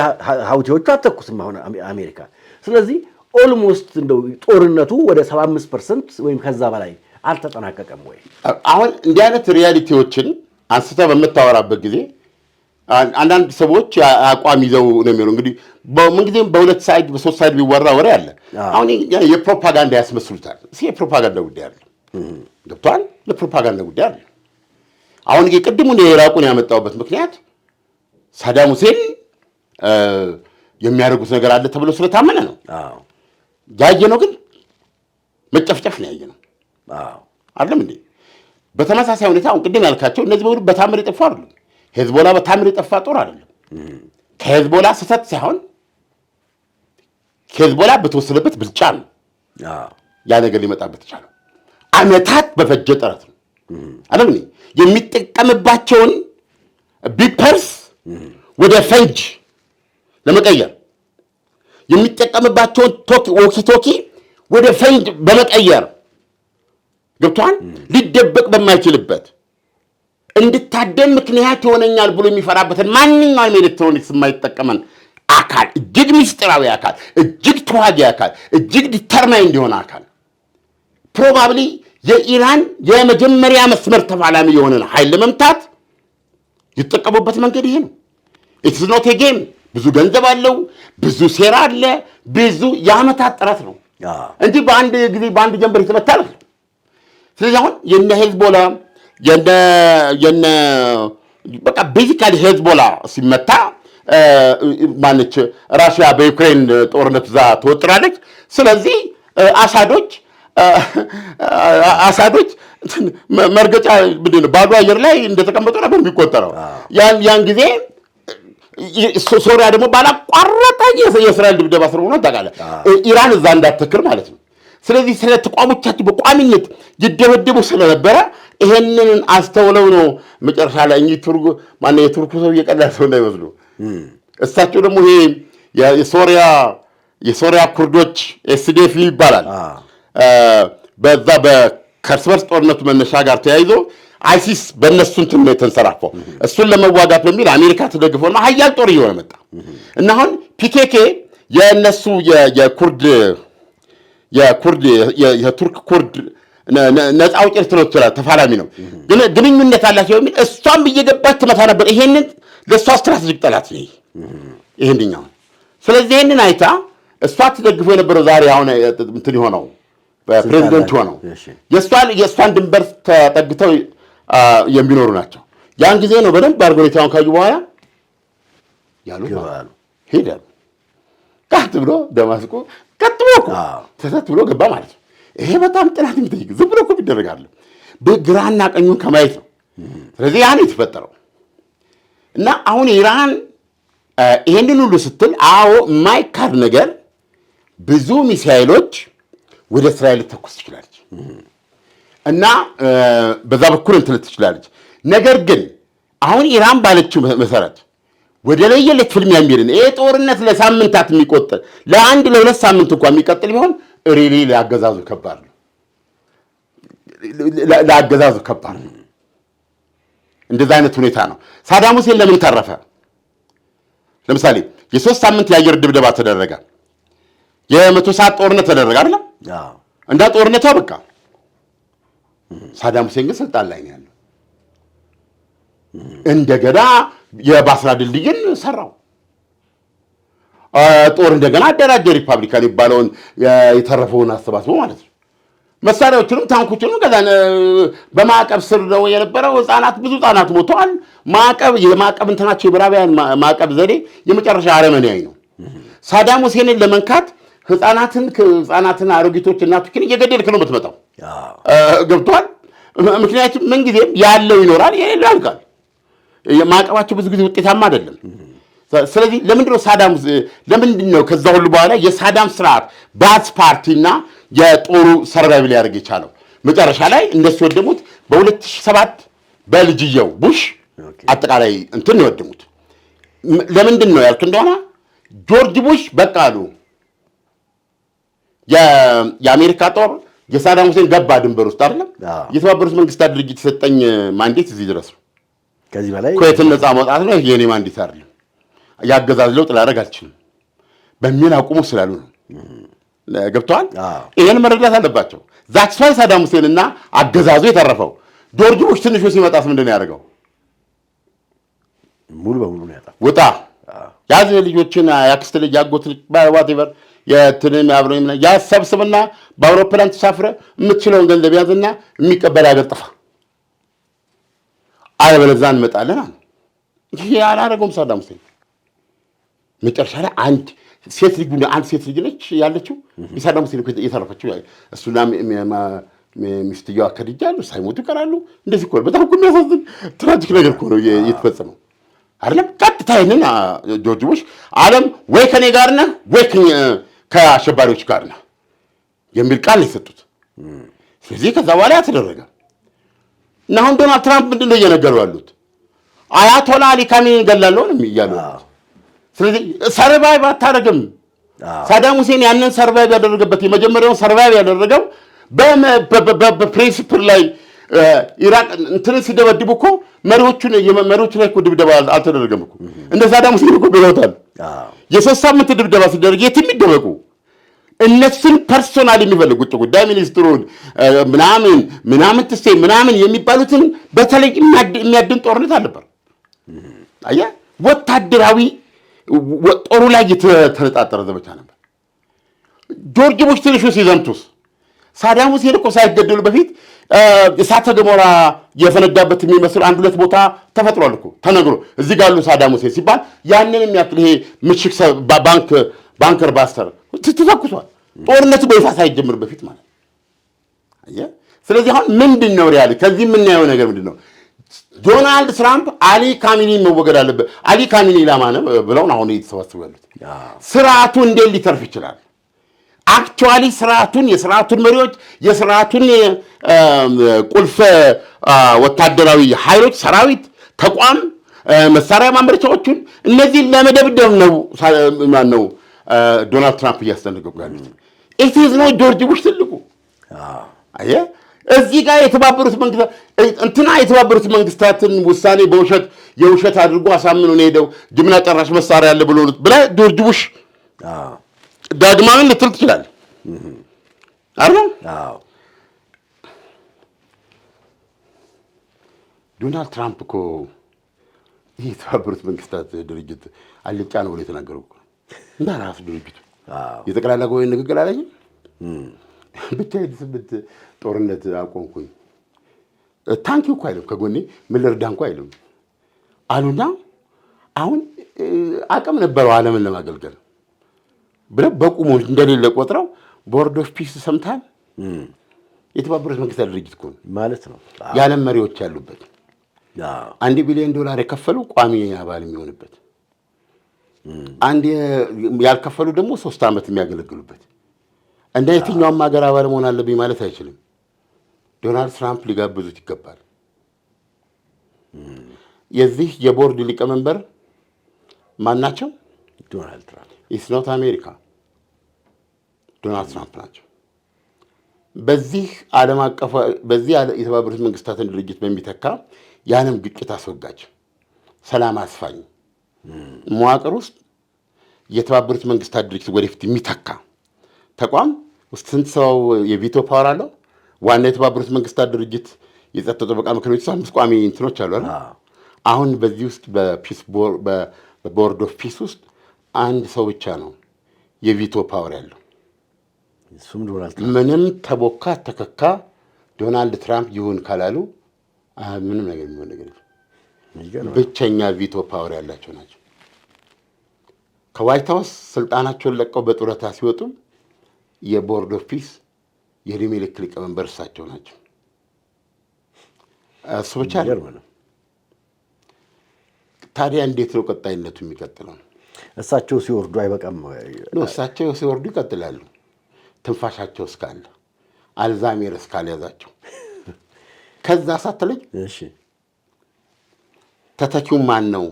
ሀውቲዎቹ አትተኩስም አሁን አሜሪካ። ስለዚህ almost እንደው ጦርነቱ ወደ 75% ወይም ከዛ በላይ አልተጠናቀቀም ወይ? አሁን እንዲህ አይነት reality ዎችን አንስተህ በምታወራበት ጊዜ አንዳንድ ሰዎች አቋም ይዘው ነው የሚሆነው። እንግዲህ ምንጊዜም በሁለት side በሶስት side ቢወራ ወሬ አለ። አሁን የፕሮፓጋንዳ ያስመስሉታል። እስኪ የፕሮፓጋንዳ ጉዳይ አለ፣ ገብቶሃል? ለፕሮፓጋንዳ ጉዳይ አለ። አሁን ቅድሙን የኢራቁን ያመጣሁበት ምክንያት ሳዳም ሁሴን የሚያደርጉት ነገር አለ ተብሎ ስለታመነ ነው። ያየነው ግን መጨፍጨፍ ነው ያየነው። አይደለም እንዴ? በተመሳሳይ ሁኔታ አሁን ቅድም ያልካቸው እነዚህ በሙሉ በታምር የጠፉ አይደሉም። ሄዝቦላ በታምር የጠፋ ጦር አይደለም። ከሄዝቦላ ስህተት ሳይሆን ሄዝቦላ በተወሰነበት ብልጫ ነው ያ ነገር ሊመጣበት የቻለው። ዓመታት በፈጀ ጥረት ነው። አይደለም እንዴ? የሚጠቀምባቸውን Beepers ወደ ፈንጅ ለመቀየር፣ የሚጠቀምባቸውን walkie talkie ወደ ፈንጅ በመቀየር፣ ገብቶሃል? ሊደበቅ በማይችልበት፣ እንድታደን ምክንያት ይሆነኛል ብሎ የሚፈራበትን ማንኛውም ኤሌክትሮኒክስ የማይጠቀመን አካል፣ እጅግ ምስጢራዊ አካል፣ እጅግ ተዋጊ አካል፣ እጅግ determined የሆነ አካል፣ probably የኢራን የመጀመሪያ መስመር ተፋላሚ የሆነን ኃይል ለመምታት የተጠቀሙበት መንገድ ይሄ ነው። It's not a game። ብዙ ገንዘብ አለው፣ ብዙ ሴራ አለ፣ ብዙ የዓመታት ጥረት ነው እንጂ በአንድ ጊዜ በአንድ ጀንበር የተመታ አይደለም። ስለዚህ አሁን የነ ሄዝቦላ የነ በቃ basically ሄዝቦላ ሲመታ ማነች ራሽያ በዩክሬን ጦርነት እዛ ትወጥራለች። ስለዚህ አሳዶች መርገጫ ምንድን ነው፣ ባዶ አየር ላይ እንደተቀመጡ ነበር የሚቆጠረው። ያን ጊዜ ሶሪያ ደግሞ ባላቋረጠ የእስራኤል ድብደባ ስር ሆኖ ታውቃለህ። ኢራን እዛ እንዳትተክር ማለት ነው። ስለዚህ ስለ ተቋሞቻቸው በቋሚነት ይደበደቡ ስለነበረ ይሄንን አስተውለው ነው መጨረሻ ላይ እኚህ ቱርክ፣ ማነው፣ የቱርኩ ሰው እየቀላል ሰው እንዳይመስሉ። እሳቸው ደግሞ ይሄ የሶሪያ ኩርዶች SDF ይባላል። በዛ ከእርስ በርስ ጦርነቱ መነሻ ጋር ተያይዞ አይሲስ በእነሱ እንትን ነው የተንሰራፋው። እሱን ለመዋጋት በሚል አሜሪካ ተደግፎ ሀያል ጦር እየሆነ መጣ እና አሁን PKK የእነሱ የኩርድ የቱርክ ኩርድ ነፃ አውጪ ልትለው ትችላለህ። ተፋላሚ ነው፣ ግንኙነት አላቸው የሚል እሷም እየገባች ትመታ ነበር። ይሄንን ለእሷ strategic ጠላት ነው ይሄንኛው። ስለዚህ ይሄንን አይታ እሷ ትደግፈው የነበረው ዛሬ አሁን እንትን የሆነው ፕሬዚደንት ሆነው የእሷን ድንበር ተጠግተው የሚኖሩ ናቸው። ያን ጊዜ ነው በደንብ አድርገው ሁኔታውን ካዩ በኋላ ያሉት ሄዳሉ። ቀጥ ብሎ ደማስቆ ቀጥ ብሎ እኮ ተሰት ብሎ ገባ ማለት ነው። ይሄ በጣም ጥናት የሚጠይቅ፣ ዝም ብሎ እኮ የሚደረግ በግራና ቀኙን ከማየት ነው። ስለዚህ ያን የተፈጠረው እና አሁን ኢራን ይሄንን ሁሉ ስትል፣ አዎ የማይካድ ነገር ብዙ ሚሳይሎች ወደ እስራኤል ልተኩስ ትችላለች እና በዛ በኩል እንትን ትችላለች። ነገር ግን አሁን ኢራን ባለችው መሰረት ወደ ለየለት ፍልሚያ የሚሄድን ይሄ ጦርነት ለሳምንታት የሚቆጥር፣ ለአንድ ለሁለት ሳምንት እንኳ የሚቀጥል ቢሆን really ለአገዛዙ ከባድ ነው። ለአገዛዙ ከባድ ነው። እንደዛ አይነት ሁኔታ ነው። ሳዳም ሁሴን ለምን ተረፈ? ለምሳሌ የ3 ሳምንት የአየር ድብደባ ተደረገ። የ100 ሰዓት ጦርነት ተደረገ አይደለም? እንዳ ጦርነቱ አበቃ። ሳዳም ሁሴን ግን ስልጣን ላይ ነው ያለው። እንደገና የባስራ ድልድይን ሰራው። ጦር እንደገና አደራጀ። ሪፐብሊካን የሚባለውን የተረፈውን አሰባስቦ ማለት ነው። መሳሪያዎቹንም ታንኮቹንም ከዛ በማዕቀብ ስር ነው የነበረው። ህጻናት፣ ብዙ ህጻናት ሞተዋል። ማዕቀብ፣ የማዕቀብ እንትናቸው፣ የምዕራባውያን ማዕቀብ ዘዴ የመጨረሻ አረመኔያዊ ነው። ሳዳም ሁሴንን ለመንካት ህጻናትን፣ አሮጊቶች፣ እናቶችን እየገደልክ ነው የምትመጣው። ገብቶሃል? ምክንያቱም ምንጊዜም ያለው ይኖራል፣ የሌለው ያልቃል። ማዕቀባቸው ብዙ ጊዜ ውጤታማ አይደለም። ስለዚህ ለምንድን ነው ከዛ ሁሉ በኋላ የሳዳም ስርዓት ባዝ ፓርቲና የጦሩ survive ሊያደርግ የቻለው? መጨረሻ ላይ እንደሱ የወደሙት በ2007 በልጅየው ቡሽ አጠቃላይ እንትን የወደሙት ለምንድን ነው ያልክ እንደሆነ ጆርጅ ቡሽ በቃ አሉ። የአሜሪካ ጦር የሳዳም ሁሴን ገባ ድንበር ውስጥ አይደለም። የተባበሩት መንግስታት ድርጅት የሰጠኝ mandate እዚህ ድረስ ነው። ከዚህ በላይ ኩዌትን ነፃ መውጣት ነው የኔ mandate አይደለም። የአገዛዝ ለውጥ ላደርግ አልችልም በሚል አቁሙ ስላሉ ነው። ገብተዋል። ይሄን መረዳት አለባቸው። That's why ሳዳም ሁሴን እና አገዛዙ የተረፈው። ጆርጅ ቡሽ ትንሹ ሲመጣስ ምንድን ነው ያደርገው? ሙሉ በሙሉ ነው ያጠፋው። ውጣ፣ ያዝ ልጆችን፣ የአክስት ልጅ፣ ያጎት ልጅ፣ whatever የትንም አብረው ያሰብስብና በአውሮፕላን ተሳፍረ የምትችለውን ገንዘብ ያዝና የሚቀበል ሀገር ጥፋ፣ አለበለዚያ እንመጣለን አለ። ይሄ አላደረገውም ሳዳም ሁሴን። መጨረሻ ላይ አንድ ሴት ልጅ ነች ያለችው የሳዳም ሁሴን እኮ የተረፈችው። እሱና ሚስትየዋ ከድጃ አሉ ሳይሞቱ ይቀራሉ። እንደዚህ እኮ ነው። በጣም እኮ የሚያሳዝን tragic ነገር እኮ ነው የተፈጸመው። አይደለም ቀጥታ ይህንን ጆርጅ ቡሽ ዓለም ወይ ከኔ ጋር ነህ ወይ ከአሸባሪዎች ጋር ነህ የሚል ቃል ነው የሰጡት። ስለዚህ ከዛ በኋላ ያ ተደረገ እና አሁን ዶናልድ ትራምፕ ምንድን ነው እየነገሩ ያሉት? አያቶላ አሊ ካሚኒን እገላለሁ ነው እያሉ። ስለዚህ survive አታደርግም። ሳዳም ሁሴን ያንን survive ያደረገበት፣ የመጀመሪያውን survive ያደረገው በ principle ላይ ኢራቅ እንትንን ሲደበድቡ እኮ መሪዎቹ ላይ እኮ ድብደባ አልተደረገም እኮ። እንደ ሳዳም ሁሴን እኮ ብለውታል። የ3 ሳምንት ድብደባ ሲደረግ የት የሚደበቁ እነሱን personal የሚፈልጉ ውጭ ጉዳይ ሚኒስትሩን ምናምን ምናምን ትሴ ምናምን የሚባሉትን በተለይ የሚያድን ጦርነት አልነበር። አየህ፣ ወታደራዊ ጦሩ ላይ የተነጣጠረ ዘመቻ ነበር። ጆርጅ ቡሽ ትንሹ ሲዘምቱስ ሳዳም ሁሴን እኮ ሳይገደሉ በፊት እሳተ ገሞራ የፈነዳበት የሚመስል አንድ ሁለት ቦታ ተፈጥሯል እኮ፣ ተነግሮ እዚህ ጋር አሉ ሳዳም ሁሴን ሲባል ያንን የሚያክል ይሄ ምሽግ ባንክ bunker buster ተተኩሷል። ጦርነቱ በይፋ ሳይጀምር በፊት ማለት ነው። ስለዚህ አሁን ምንድን ነው reality ከዚህ የምናየው ነገር ምንድን ነው? ዶናልድ ትራምፕ አሊ ካሚኒ መወገድ አለበት፣ አሊ ካሚኒ ኢላማ ነው ብለው አሁን እየተሰባሰቡ ያሉት። ስርዓቱ እንዴት ሊተርፍ ይችላል? Actually ስርዓቱን፣ የስርዓቱን መሪዎች፣ የስርዓቱን ቁልፍ ወታደራዊ ኃይሎች፣ ሰራዊት፣ ተቋም፣ መሳሪያ ማምረቻዎቹን እነዚህን ለመደብደብ ነው ማነው ዶናልድ ትራምፕ እያስጠነቀቁ ያሉት። It is ነው ጆርጅ ቡሽ ትልቁ። አየህ፣ እዚህ ጋር የተባበሩት መንግስታት እንትና የተባበሩት መንግስታትን ውሳኔ በውሸት የውሸት አድርጎ አሳምኖ ነው ሄደው ጅምላ ጨራሽ መሳሪያ አለ ብሎ ብለህ ጆርጅ ቡሽ ዳግማዊን ልትል ትችላለህ አይደል? ዶናልድ ትራምፕ እኮ ይህ የተባበሩት መንግስታት ድርጅት አልጫ ነው ብሎ የተናገረው እኮ እንደ ራሱ ድርጅቱ የጠቅላላ ጉባኤ ንግግር አላየም። ብቻ ስምንት ጦርነት አቆምኩኝ thank you እኮ አይልም፣ ከጎኔ ምን ልርዳ እንኳ አይልም አሉና አሁን አቅም ነበረው ዓለምን ለማገልገል ብለው በቁሙ እንደሌለ ቆጥረው Board of Peace ሰምተሃል? የተባበሩት መንግስታት ድርጅት እኮ ነው ማለት ነው። የዓለም መሪዎች ያሉበት፣ 1 ቢሊዮን ዶላር የከፈሉ ቋሚ አባል የሚሆንበት፣ አንድ ያልከፈሉ ደግሞ 3 ዓመት የሚያገለግሉበት፣ እንደ የትኛውም ሀገር አባል መሆን አለብኝ ማለት አይችልም። ዶናልድ ትራምፕ ሊጋብዙት ይገባል። የዚህ የቦርድ ሊቀመንበር ማን ናቸው? ዶናልድ ትራምፕ። It's not አሜሪካ፣ ዶናልድ ትራምፕ ናቸው። በዚህ ዓለም አቀፍ በዚህ የተባበሩት መንግስታትን ድርጅት በሚተካ የዓለም ግጭት አስወጋጅ፣ ሰላም አስፋኝ መዋቅር ውስጥ የተባበሩት መንግስታት ድርጅት ወደፊት የሚተካ ተቋም ውስጥ ስንት ሰው የ veto power አለው? ዋና የተባበሩት መንግስታት ድርጅት የጸጥታው ጥበቃ ምክር ቤት ውስጥ አምስት ቋሚ እንትኖች አሉ አይደል? አሁን በዚህ ውስጥ በ peace በ Board of Peace ውስጥ አንድ ሰው ብቻ ነው የ veto power ያለው። እሱም ዶናልድ ትራምፕ። ምንም ተቦካ ተከካ ዶናልድ ትራምፕ ይሁን ካላሉ ምንም ነገር የሚሆን ነገር የለም። ብቸኛ veto power ያላቸው ናቸው። ከዋይት ሀውስ ስልጣናቸውን ለቀው በጡረታ ሲወጡ የ Board of Peace የእድሜ ልክ ሊቀመንበር እሳቸው ናቸው። እሱ ብቻ የሚገርም ነው። ታዲያ እንዴት ነው ቀጣይነቱ የሚቀጥለው? እሳቸው ሲወርዱ አይበቃም? No፣ እሳቸው ሲወርዱ ይቀጥላሉ። ትንፋሻቸው እስካለ፣ አልዛሜር እስካልያዛቸው። ከዛ ሳትለኝ ተተኪው ማን ነው?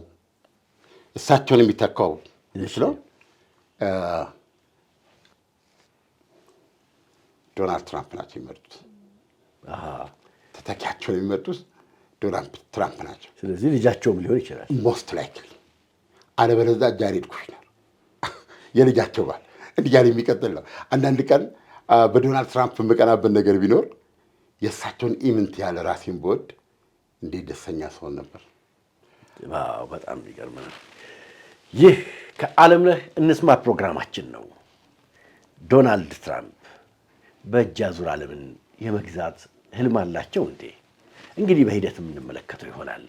እሳቸውን የሚተካው ስለው ዶናልድ ትራምፕ ናቸው የሚመርጡት። ተተኪያቸውን የሚመርጡት ዶናልድ ትራምፕ ናቸው። ስለዚህ ልጃቸውም ሊሆን ይችላል። Most likely፣ አለበለዚያ ጃሬድ ኩሽነር የልጃቸው ባል እንዲህ እያለ የሚቀጥል ነው። አንዳንድ ቀን በዶናልድ ትራምፕ የምቀናበት ነገር ቢኖር የእሳቸውን ኢምንት ያለ ራሴን ብወድ እንዴት ደስተኛ ሰውን ነበር። Wow፣ በጣም የሚገርም ነው። ይህ ከዓለምነህ እንስማ ፕሮግራማችን ነው። ዶናልድ ትራምፕ በእጅ አዙር ዓለምን የመግዛት ህልም አላቸው እንዴ? እንግዲህ በሂደት የምንመለከተው ይሆናል።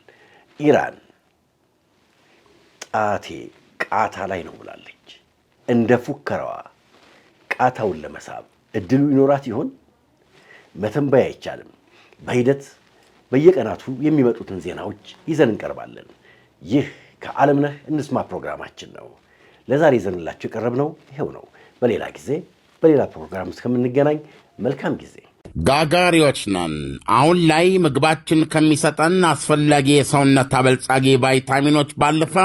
ኢራን ጣቴ ቃታ ላይ ነው ብላለች። እንደ ፉከራዋ ቃታውን ለመሳብ እድሉ ይኖራት ይሆን? መተንበይ አይቻልም። በሂደት በየቀናቱ የሚመጡትን ዜናዎች ይዘን እንቀርባለን። ይህ ከዓለምነህ እንስማ ፕሮግራማችን ነው። ለዛሬ ይዘንላችሁ የቀረብነው ይኸው ነው። በሌላ ጊዜ በሌላ ፕሮግራም እስከምንገናኝ መልካም ጊዜ። ጋጋሪዎች ነን። አሁን ላይ ምግባችን ከሚሰጠን አስፈላጊ የሰውነት አበልጻጊ ቫይታሚኖች ባለፈ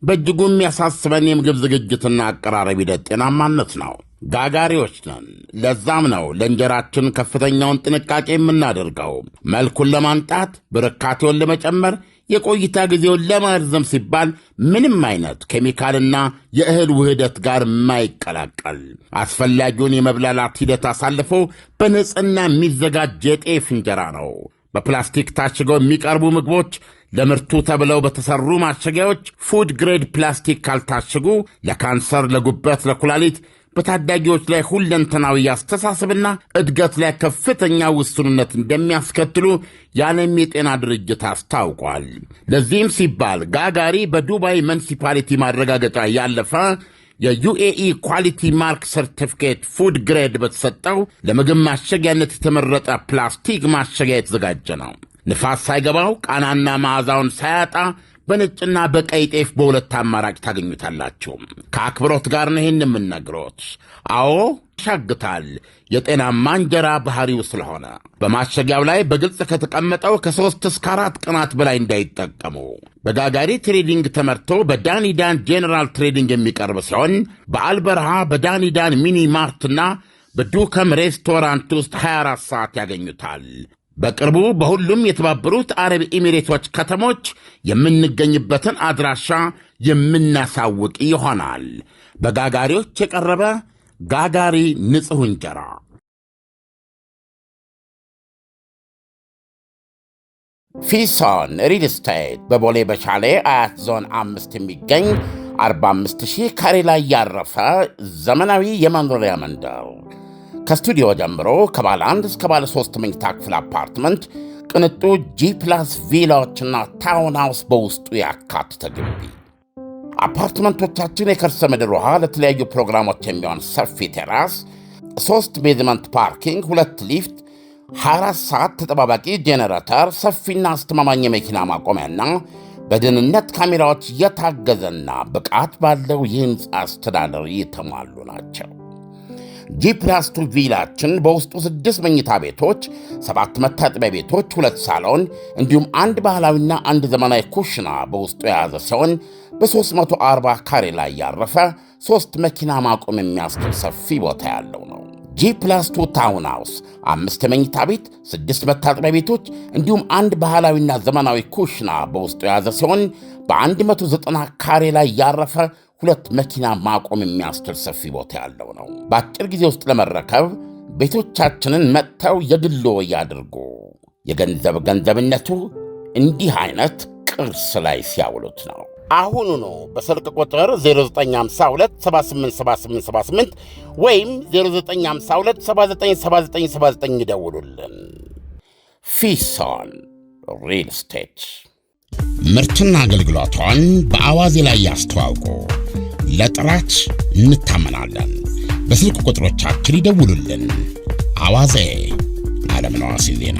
በእጅጉ የሚያሳስበን የምግብ ዝግጅትና አቀራረብ ሂደት ጤናማነት ነው። ጋጋሪዎች ነን። ለዛም ነው ለእንጀራችን ከፍተኛውን ጥንቃቄ የምናደርገው። መልኩን ለማንጣት፣ ብርካቴውን ለመጨመር፣ የቆይታ ጊዜውን ለማርዘም ሲባል ምንም አይነት ኬሚካልና የእህል ውህደት ጋር የማይቀላቀል፣ አስፈላጊውን የመብላላት ሂደት አሳልፎ በንጽህና የሚዘጋጅ የጤፍ እንጀራ ነው። በፕላስቲክ ታሽገው የሚቀርቡ ምግቦች ለምርቱ ተብለው በተሰሩ ማሸጊያዎች food grade ፕላስቲክ ካልታሸጉ ለካንሰር፣ ለጉበት፣ ለኩላሊት፣ በታዳጊዎች ላይ ሁለንተናዊ አስተሳሰብና እድገት ላይ ከፍተኛ ውስንነት እንደሚያስከትሉ የዓለም የጤና ድርጅት አስታውቋል። ለዚህም ሲባል ጋጋሪ በዱባይ municipality ማረጋገጫ ያለፈ የ UAE Quality Mark ሰርቲፊኬት food grade በተሰጠው ለምግብ ማሸጊያነት የተመረጠ ፕላስቲክ ማሸጊያ የተዘጋጀ ነው። ንፋስ ሳይገባው፣ ቃናና መዓዛውን ሳያጣ በነጭና በቀይ ጤፍ በሁለት አማራጭ ታገኙታላችሁ። ከአክብሮት ጋር ነው ይህን የምንነግሮት። አዎ፣ ያሻግታል። የጤናማ እንጀራ ባህሪው ስለሆነ በማሸጊያው ላይ በግልጽ ከተቀመጠው ከ3 እስከ 4 ቀናት በላይ እንዳይጠቀሙ። በጋጋሪ ትሬዲንግ ተመርቶ በዳኒዳን ጄኔራል ትሬዲንግ የሚቀርብ ሲሆን በአልበረሃ በዳኒዳን ሚኒ ማርትና በዱከም ሬስቶራንት ውስጥ 24 ሰዓት ያገኙታል። በቅርቡ በሁሉም የተባበሩት አረብ ኤሚሬቶች ከተሞች የምንገኝበትን አድራሻ የምናሳውቅ ይሆናል። በጋጋሪዎች የቀረበ ጋጋሪ ንጹሕ እንጀራ። ፊሶን ሪል ስቴት በቦሌ በሻሌ አያት ዞን 5 የሚገኝ 45,000 ካሬ ላይ ያረፈ ዘመናዊ የመኖሪያ መንደር ከስቱዲዮ ጀምሮ ከባለ አንድ እስከ ባለ ሶስት መኝታ ክፍል አፓርትመንት፣ ቅንጡ G+ ቪላዎችና town house በውስጡ ያካተተ ግቢ። አፓርትመንቶቻችን የከርሰ ምድር ውሃ፣ ለተለያዩ ፕሮግራሞች የሚሆን ሰፊ terrace፣ ሶስት basement parking፣ ሁለት ሊፍት፣ 24 ሰዓት ተጠባባቂ ጄኔሬተር፣ ሰፊና አስተማማኝ የመኪና ማቆሚያና በደህንነት ካሜራዎች የታገዘና ብቃት ባለው የህንፃ አስተዳደር የተሟሉ ናቸው። G+2 ቪላችን በውስጡ ስድስት መኝታ ቤቶች፣ ሰባት መታጠቢያ ቤቶች፣ ሁለት ሳሎን እንዲሁም አንድ ባህላዊና አንድ ዘመናዊ ኩሽና በውስጡ የያዘ ሲሆን በ340 ካሬ ላይ ያረፈ፣ ሦስት መኪና ማቆም የሚያስችል ሰፊ ቦታ ያለው ነው። G+2 town house አምስት መኝታ ቤት፣ ስድስት መታጠቢያ ቤቶች እንዲሁም አንድ ባህላዊና ዘመናዊ ኩሽና በውስጡ የያዘ ሲሆን በ190 ካሬ ላይ ያረፈ፣ ሁለት መኪና ማቆም የሚያስችል ሰፊ ቦታ ያለው ነው። በአጭር ጊዜ ውስጥ ለመረከብ ቤቶቻችንን መጥተው የግልዎ ያድርጉ። የገንዘብ ገንዘብነቱ እንዲህ አይነት ቅርስ ላይ ሲያውሉት ነው። አሁኑኑ በስልክ ቁጥር 0952787878 ወይም 0952797979 ይደውሉልን። ፊሶን ሪል ስቴት። ምርትና አገልግሎቷን በአዋዜ ላይ ያስተዋውቁ። ለጥራች እንታመናለን። በስልክ ቁጥሮቻችን ይደውሉልን። አዋዜ፣ አለምነህ ዋሴ ዜና።